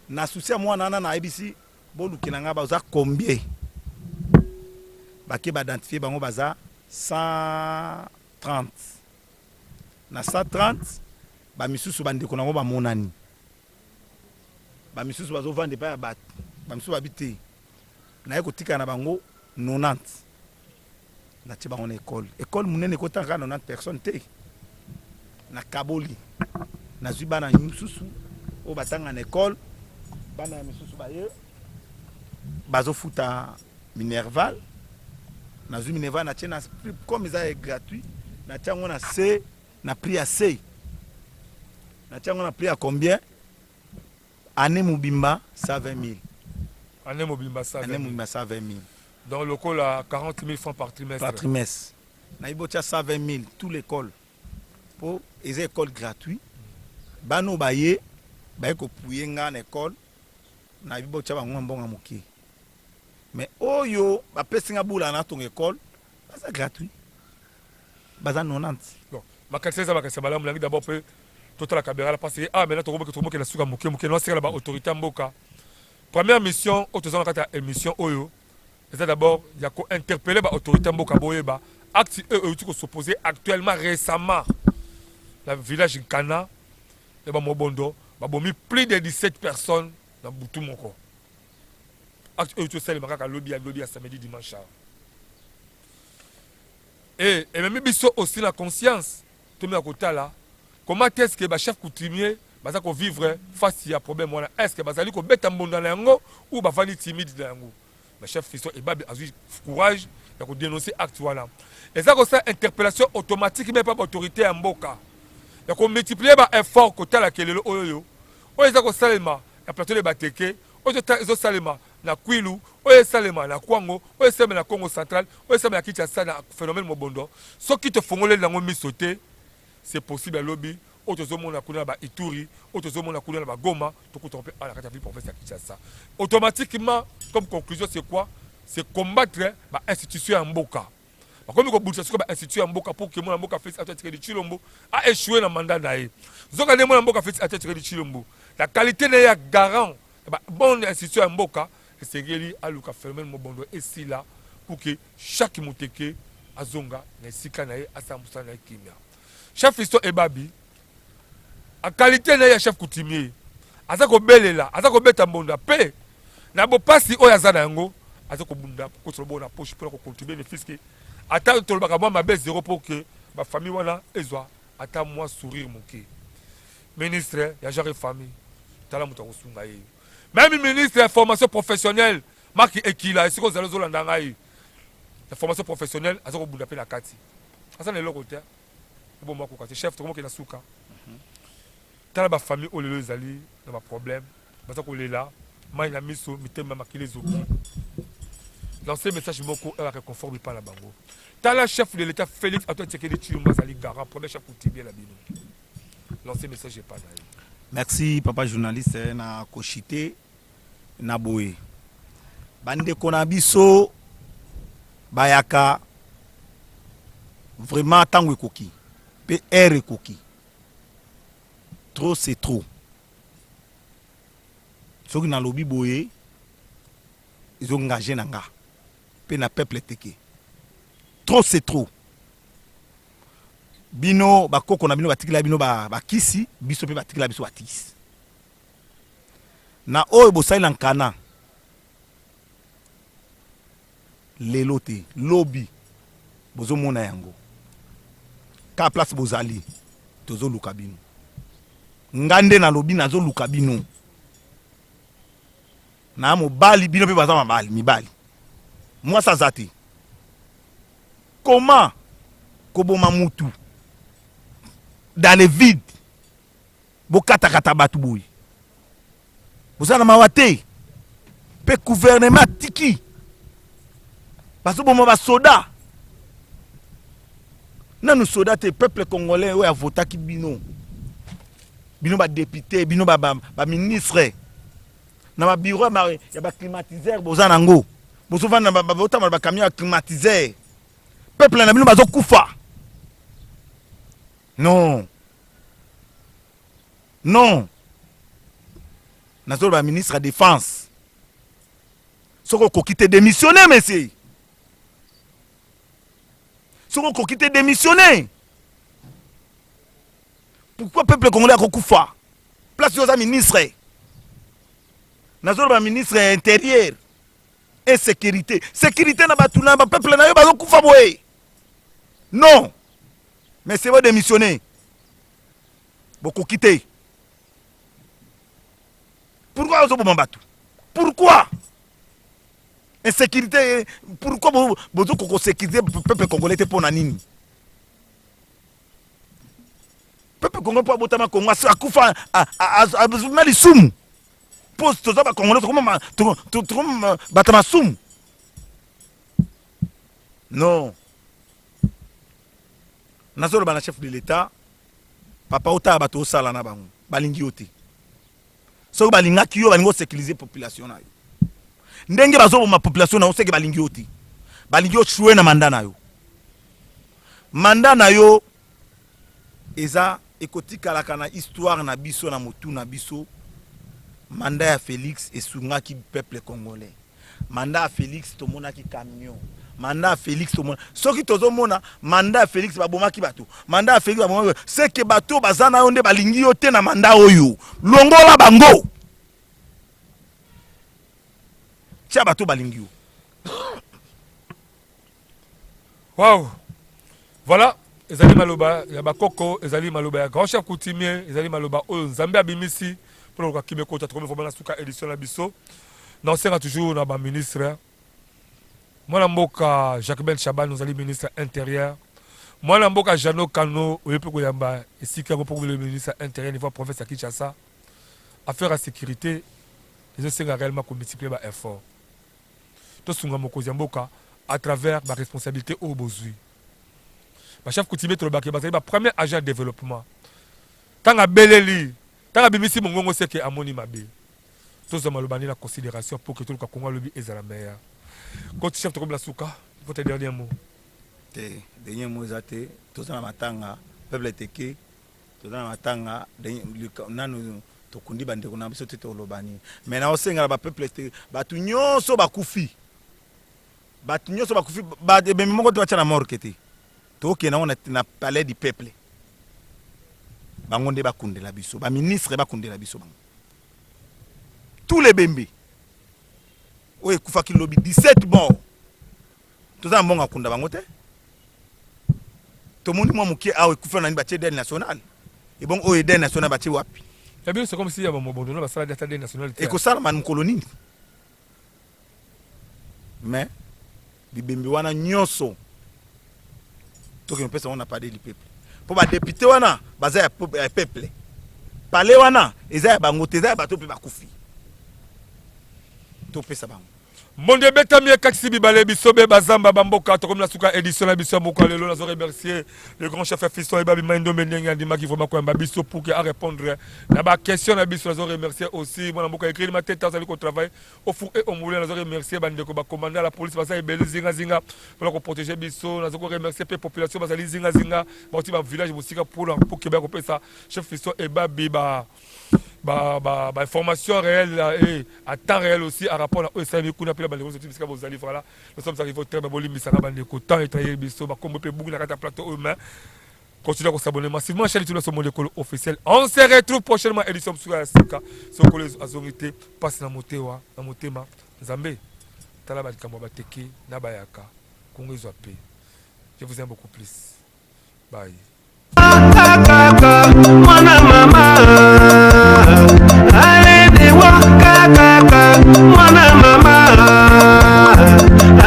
na souci ya mwana wana. Nayebisi bolukela nga baza combien, bake ba identifier bango, baza 130. Na 130 bamisusu bandeko nango bamonani, bamisusu bazovanda epai ya bato, bamisusu babi te. Naye kotikala na bango 90, natie bango na ekole. Ekole monene ekotanga kaka 90 personnes te. Nakaboli, nazwi bana misusu oyo batanga na ekole, bana ya misusu baye bazofuta minerval. Nazwi minerval, natie na comme eza gratuit, natie yango na c na prix ya c, natie yango na prix ya combien? Année mobimba 120 000. Année mobimba 120 000. Année mobimba 120 000. Donc lokola 40 000 francs par trimestre. Par trimestre. Nayebi botia 120 000 tout l'école mpo eza école gratuit. Bana oyo baye baye kopuye nga na école, nayebi botia bango mbongo moke, mais oyo bapesi nga bula natonga école baza gratuit, baza 90. Bon, makanisi eza makanisi ya malamu. Nangi d'abord mpe totala kabera parce que ah maintenant tokomokela suka moke moke. Noasekala ba autorité ya mboka, première mission oyo toza na kati ya émission oyo eza d'abord ya ko interpeller ba autorité ya mboka. Boyeba acte oyo euti kos'opposer actuellement récemment na village Nkana ya Bamobondo, babomi plus de 17 personnes. Na butu moko. Acte oyo tosalema kaka lobi ya lobi ya samedi dimanche awa. Et ememi biso aussi na conscience tomeka kotala comment est-ce que ba chefs coutumiers baza ko vivre face ya problème wana. Est-ce que bazali kobeta mbonda na yango ou bavandi timide na yango? Mais chef Fiston Ebabe azui courage ya ko denoncer acte wana. Eza kosala interpellation automatique mais pas ba autorité ya mboka ya ko multiplier ba effort kotala ke lelo oyo oyo oyo eza kosalema na plateau de Bateke, oyo ezosalema na Kwilu, oyo esalema na Kwango, oyo esalema na Kongo central, oyo esalema na Kinshasa na phenomène Mobondo, soki tofongoleli yango miso te, c'est possible ya lobi oyo tozomona kuna na ba Ituri, oyo tozomona kuna na ba Goma, tokuta mpe awa na kati ya ville province ya Kinshasa. Automatiquement, comme conclusion, c'est quoi? C'est combattre ba institutions ya mboka. Bakomi kobundisa sikoyo ba institutions ya mboka pour que mwana mboka Felix Antoine Tshisekedi Tshilombo a échoué na mandat na ye. Nzoka nde mwana mboka Felix Antoine Tshisekedi Tshilombo, la qualité na ye ya garant ya ba bonne institution ya mboka, esengeli aluka phénomène mobondo esila pour que chaque moteke azonga na esika na ye, asala mosala na ye kimia. Chef Fiston Ebabi, a qualité na ye ya chef coutumier, aza kobelela, aza kobeta mbonda pe na bopasi oyo aza na yango, aza kobunda kokotisa loboko na poche mpona kocontribue ne fût-ce que ata tolobaka mwa mabe zero pour que ba famille wana ezwa ata mwa sourire moke. Ministre ya genre et famille, tala moto akosunga ye. Meme ministre ya formation professionnelle Marc Ekila, esika ozali ozolanda ngai, ya formation professionnelle aza kobunda pe na kati, aza na eloko te, oboma koka te. Chef, tokomoke na suka. Tala ba famille oyo lelo ezali na ba problème, baza kolela mai na miso, mitema makila ezoki. Lancer message moko oyo réconfort bipa na bango. Tala chef de l'État Félix Antoine Tshisekedi Tshilombo azali garant, premier chef coutumier na bino. Lancer message epa na ye. Merci papa journaliste na koshite na boye. Bandeko na biso bayaka vraiment tango ekoki pe heure ekoki. Trop c'est trop. Soki nalobi boye ezo engage na nga pe na peuple teke. Trop c'est trop. Bino bakoko na bino batikela bino ba bakisi, biso pe batikela biso bakisi. Na oyo bosali na nkana lelo te, lobi bozomona yango. Ka place bozali, tozoluka bino. Nga nde nalobi nazoluka bino. Na mobali bino pe baza mabali, mibali. Mwasi aza te. Comment koboma mutu dans le vide? Bokatakata batu boye boza na mawa te pe gouvernement atiki bazoboma basoda nanu soda te peuple congolais oyo avotaki bino bino ba député bino ba, ba, ba ministre na ba bureau ya ba climatiseur boza nango bozovanda botama na ba camion ya climatiseur peuple na bino bazokufa non Non. Nazoloba ministre ya défense. Soki okoki te démissionner monsieur. Soki okoki te démissionner. Pourquoi peuple congolais akokufa? Place yo oza ministre. Nazoloba ministre ya intérieur et sécurité. Sécurité na batu na ba peuple na yo bazokufa boye. Non. Mais c'est bon démissionner. Bokoki te. Pourquoi ozoboma bato? Pourquoi? Insécurité, pourquoi bozo koko sécurité peuple congolais te pona nini? Peuple congolais po abotama Congo akufa na lisumu. Po toza ba congolais tokoma bato masumu. Non. Nazoloba na chef de l'État papa otala bato osala na bango balingi yo te soki balingaki yo balingi osécuriser population na yo ndenge bazoboma population na yo seke balingi yo te balingi yo choue na mandat na yo mandat na yo eza ekotikalaka na histoire na biso na motu na biso mandat ya Felix esungaki peuple congolais Mandat ya Felix tomonaki camion. Mandat ya Felix tomona. Soki tozomona mandat ya Felix babomaki bato. Mandat ya Felix babomaki bato. C'est que bato baza na yo nde balingi yo te na mandat oyo. Longola bango. Tia bato balingi yo. Wow. Voilà, ezali maloba ya bakoko, ezali maloba ya grand chef coutumier, ezali maloba oyo Nzambe abimisi mpo na koluka kimia ekota. Tokomi vraiment na suka édition na biso. Naosenga toujours na ba ministre, mwana mboka Jacques-Ben Chaban, ozali ministre intérieur, mwana mboka Jeannot Kano, oye mpe koyamba esika yango mpo komela ministre intérieur niveau ya province ya Kinshasa. Affaire ya sécurité ezosenga réellement komultiplier ba effort. Tosunga mokonzi ya mboka à travers ba responsabilité oyo bozwi. Ba chef coutumier, tolobaki bazali ba premier agent ya développement. Ntango abeleli, ntango abimisi mongongo, seke amoni mabe. Tozwa maloba nde na considération pour que toluka Kongo alobi ezala meilleur. Coach chef, tokomi na suka, votre dernier mot? Te, dernier mot eza te. Toza na matanga, peuple teke, toza na matanga nanu tokundi bandeko na biso te. Toloba nini? Mais naosengela bapeuple te, bato nyonso bakufi, bato nyonso bakufi, ebembe moko te batya na morgue te. Tokende yango na Palais du Peuple. Bango nde bakundela biso, baministre bakundela biso bango. Tous les bembe oyo ekufaki lobi, 17 mort, toza na mbongo akunda bango te. Tomoni mwa moke awa ekufi na nini, batie deuil national. Ebongo oyo deuil national batie wapi? Ya bino, c'est comme si ya bamobondo na basala ata deuil national te. Ekosalama mokolo nini? Mais bibembe wana nyonso tokende kopesa yango na Palais du Peuple, mpo badéputé wana baza ya peuple. Palais wana eza ya bango te, eza ya bato mpe bakufi. Topesa bango. Mondo ebetami, ekatisi bibale, bisobe, bazamba, bamboka. Tokomi na suka édition na biso ya moko ya lelo. Nazo remercier le grand chef Fiston Ebabi Maindombe, ndenge andimaki vraiment koyamba biso pour que arépondre na baquestion na biso. Nazo remercier aussi mwana mboka Ekreli Mateta, azali kotravailler au four et au moulin. Nazo remercier bandeko bacommandant la police, baza ebele zingazinga mpona koprotéger biso. Nazo koremercier mpe population bazali zingazinga, bauti bavillage mosika mpona pour que baya kopesa chef Fiston Ebabi ba information réelle et à temps réel aussi à rapport na oyo esalemi kuna mpe na bandeko nyonso bisika bozali. Voilà, nous sommes arrivés au terme. Bolimbisaka bandeko, temps etrahir biso, bakombo mpe ebungi na kati ya plateau oyo, mais continuez à s'abonner massivement chaîne YouTube Somo Lekolo officiel. On se retrouve prochainement, édition mosusu ya sika. Sokolo azongi te, mpasi na motewa na motema. Nzambe, tala balikambo ya bateke na bayaka. Kongo ezwa pe. Je vous aime beaucoup plus, bye. Kakaka mwana mama aledewa, kakaka mwana mama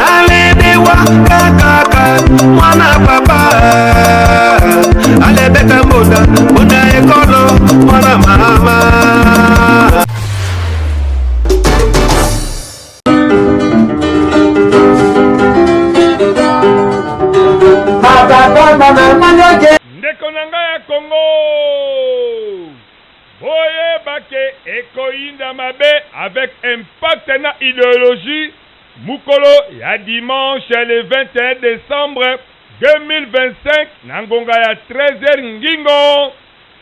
aledewa, kakaka mwana papa alebeta mbonda mbonda ekolo mwana mama. Ndeko na ngai ya Kongo, boyeba ke ekoyinda mabe avec impact na idéologie mokolo ya dimanche le 21 décembre 2025 na ngonga ya 13h ngingo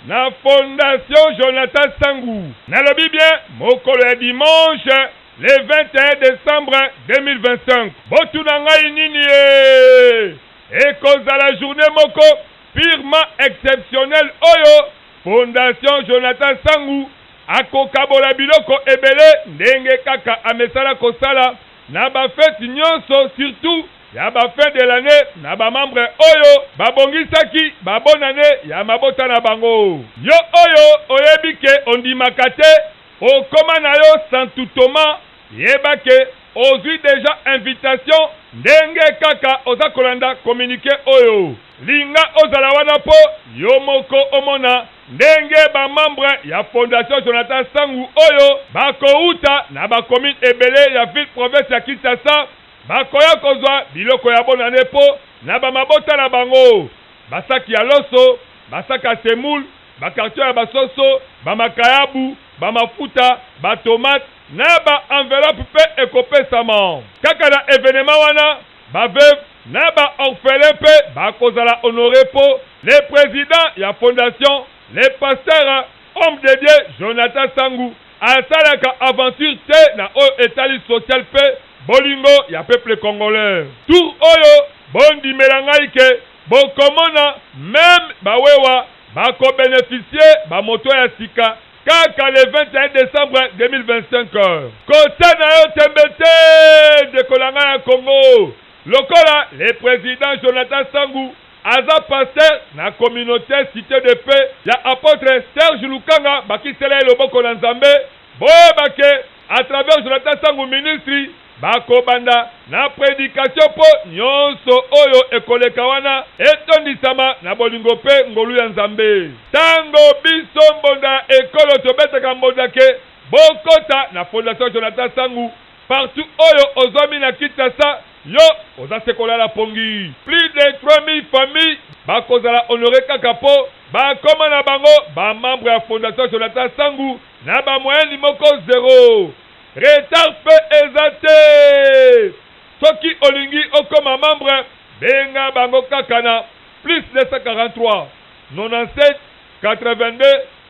na Fondation Jonathan Sangu. Nalobi bien, mokolo ya dimanche le 21 décembre 2025. Botuna ngai nini ye? Ekozala journée moko purement exceptionnelle oyo Fondation Jonathan Sangu akokabola biloko ebele ndenge kaka amesala kosala na bafete nyonso, surtout ya bafin de l'année na bamembre oyo babongisaki babonane ya mabota na bango. Yo oyo oyebi ke ondimaka te, okoma na yo santutoma, yeba ke ozwi deja invitation ndenge kaka oza kolanda communiqué oyo. Linga ozala wana mpo yo moko omona ndenge bamembre ya Fondation Jonathan Sangu oyo bakouta na bacommune ebele ya ville province ya Kinshasa bakoya kozwa biloko ya bonane mpo na bamabota na bango: basaki ya loso, basaki ya semoule, bacarton ya basoso, bamakayabu, bamafuta, batomate na baenveloppe mpe ekopesama. Kaka na événement wana, baveuve na baorphelin mpe bakozala honoré, mpo le président ya fondation, le pasteur homme de Dieu Jonathan Sangu, asalaka aventure te na oyo etali social mpe bolingo ya peuple congolais. Tour oyo, bondimela ngai ke bokomona même bawewa bakobénéficier bamoto ya sika. Kaka le 21 decembre 2025. Kotia na yo tembe te ndeko na ngai ya Congo. Lokola le president Jonathan Sangu aza pasteur na communaute Cite de Paix ya apotre Serge Lukanga bakisela ye loboko na Nzambe, boyeba ke à travers Jonathan Sangu ministry Bakobanda na predication mpo nyonso oyo ekoleka wana etondisama na bolingo mpe ngolu ya Nzambe. Tango biso mbonda ya ekolo tobetaka mbonda ke bokota na Fondation Jonathan Sangu partout oyo ozwami na Kinshasa yo oza se kolala pongi. Plus de 3000 familles bakozala honores kaka mpo bakoma na bango ba membres ya Fondation Jonathan Sangu na ba moyenne moko zero. Retard pe eza te! Soki olingi okoma membre, benga bango kaka na plus 243 97 82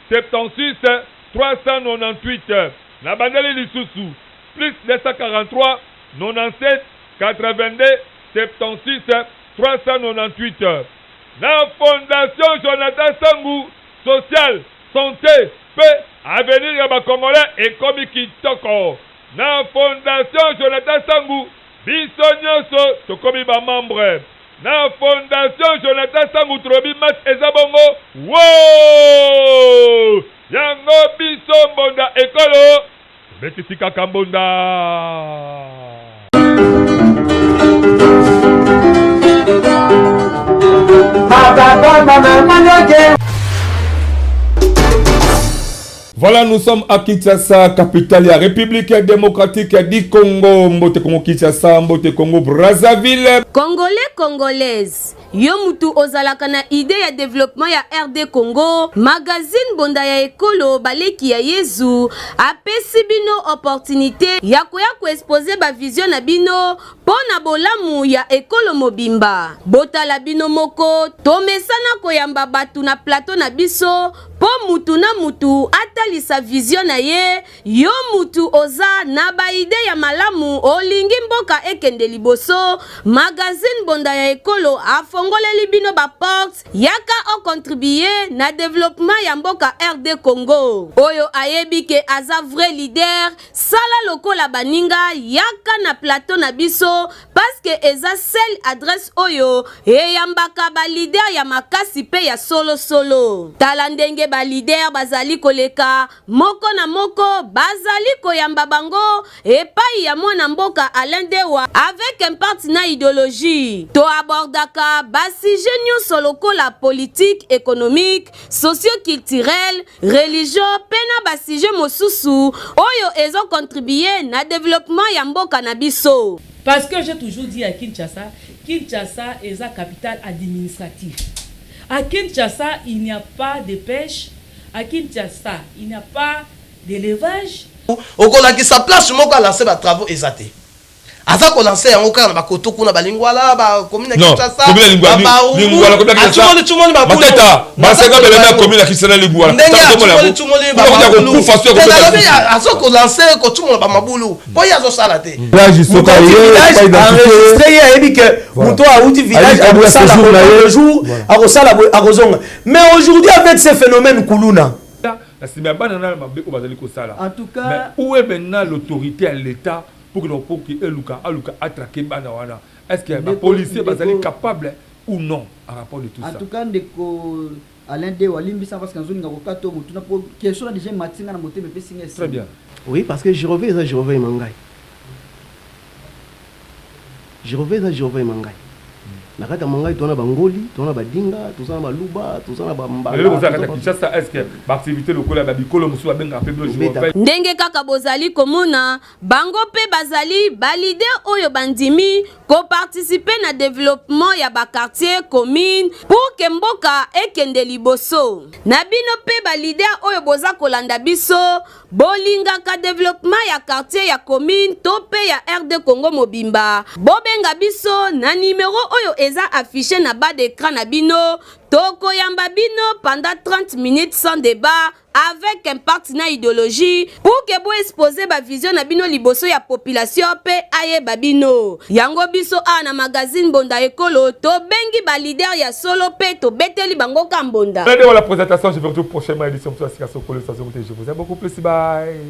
76 398. Nabandeli lisusu, plus 243 97 82 76 398. Na Fondation Jonathan Sangu, social, Sante pe avenir ya ba congolais ekomi kitoko na fondation Jonathan Sangu biso nionso tokomi ba membre na fondation Jonathan Sangu tolobi match eza bongo wooh yango biso mbonda ekolo tobetisi kaka mbonda. Voilà, nous sommes à Kinshasa, capitale de la République démocratique du Congo. Mbote Congo Kinshasa, Mbote Congo Brazzaville. Congolais, Congolaise, yo mutu ozalaka na idee ya developpement ya RD Congo, magazine Bonda ya Ekolo Baleki ya Yezu apesi bino opportunite ya koya ko exposer ba vision na bino mpo na bolamu ya ekolo mobimba. Botala bino moko, tomesana koyamba batu na plateau na biso mpo mutu na mutu atalisa vision na ye Yo mutu oza na ba idee ya malamu olingi mboka ekende liboso, magazine Bonda ya Ekolo afongoleli bino ba portes, yaka o contribuer na developpement ya mboka RD Congo. Oyo ayebi ke aza vrai leader, sala lokola baninga yaka na plateau na biso parce que eza seule adresse oyo eyambaka ba leader ya makasi pe ya solo solo. Tala ndenge ba leader bazali koleka Moko na moko bazali koyamba bango epayi ya mwana mboka Alain Dewa avec impact na ideologie. To abordaka ba sujets nionso lokola politique, economique, socio-culturel, religion pe na ba sujets mosusu oyo ezo contribuer na developpement ya mboka na biso. Parce que j'ai toujours dit à Kinshasa, Kinshasa eza capitale administrative. À Kinshasa, il n'y a pas de pêche, À Kinshasa, il n'y a pas d'élevage. Okolakisa place moko a lancer ba travaux eza te. Aza ko lancer yango kaka na ba koto kuna ba Lingwala, ba commune ya Kinshasa, ba Barumbu, atumoli tumoli ba bulu. Matata, baseka bele na commune ya Kinshasa na Lingwala. Ndenge atumoli tumoli ba mabulu. Te nalobi azo ko lancer ko tumola ba mabulu. Po ye azo sala te. Village soka ye enregistré ye ayebi que moto awuti village akosala le jour akosala boye akozonga. Mais aujourd'hui avec ce phenomène kuluna. Na sima ya bana na mabe oyo bazali kosala. En tout cas. Mais où est maintenant l'autorité ya l'etat pour que pour que eluka aluka a traquer bana wana? Est-ce que ba policiers bazali capable ou non en rapport de tout ça? En tout cas ndeko Alain Dewa limbisa parce que nazolinga kokata yo motuna po question na dejà emati nga na motema epesi nga Très esengo. bien. Oui parce que Jehovah eza Jehovah Mangai. Jehovah eza Jehovah Mangai. Na kati ya Mangai toza na ba Ngoli, toza na ba Dinga, toza na ba Luba, toza na ba Mbala. Lelo boza na kati ya Kinshasa, est-ce que ba activités lokola ba bikolo mosusu babengaka pe bino Jehovah? Ndenge kaka bozali komona, bango pe bazali ba leaders oyo bandimi ko participer na developpement ya ba quartiers, communes pour que mboka ekende liboso. Na bino pe ba leaders oyo boza kolanda biso, Bolingaka developpement ya quartier ya commune to pe ya RD Congo mobimba? Bobenga biso na numero oyo. eza affiche na bas d'écran na bino. Tokoyamba bino pendant 30 minutes sans débat avec impact na idéologie pour que bo exposer ba vision na bino liboso ya population pe ayeba bino. Yango biso awa na magazine Mbonda Ekolo tobengi ba leader ya solo pe tobeteli bango ka mbonda. Allez, la présentation, je vous retrouve prochainement édition sur Sika Sokolo, je vous aime beaucoup plus, bye.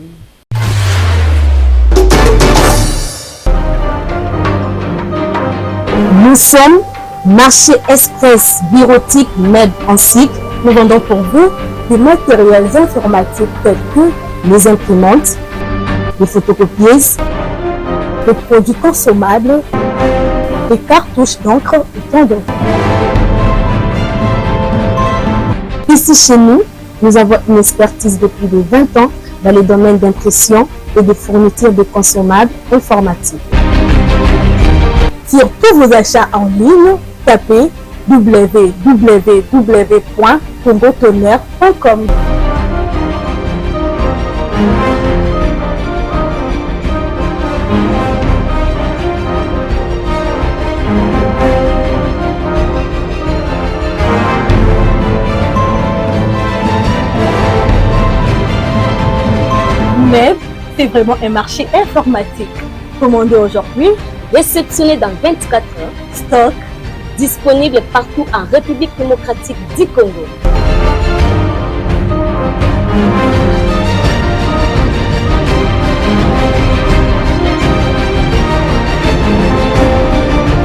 Nous sommes Marché Express Bureautique Med en cycle. Nous vendons pour vous des matériels informatiques tels que les imprimantes, les photocopieuses, des produits consommables, des cartouches d'encre et tant d'autres. Ici chez nous, nous avons une expertise de plus de 20 ans dans les domaines d'impression et de fourniture de consommables informatiques. Sur tous vos achats en ligne, tapez www.congotonnerre.com. Mais c'est vraiment un marché informatique. Commandez aujourd'hui, réceptionné dans 24 heures, stock disponible partout en République démocratique du Congo.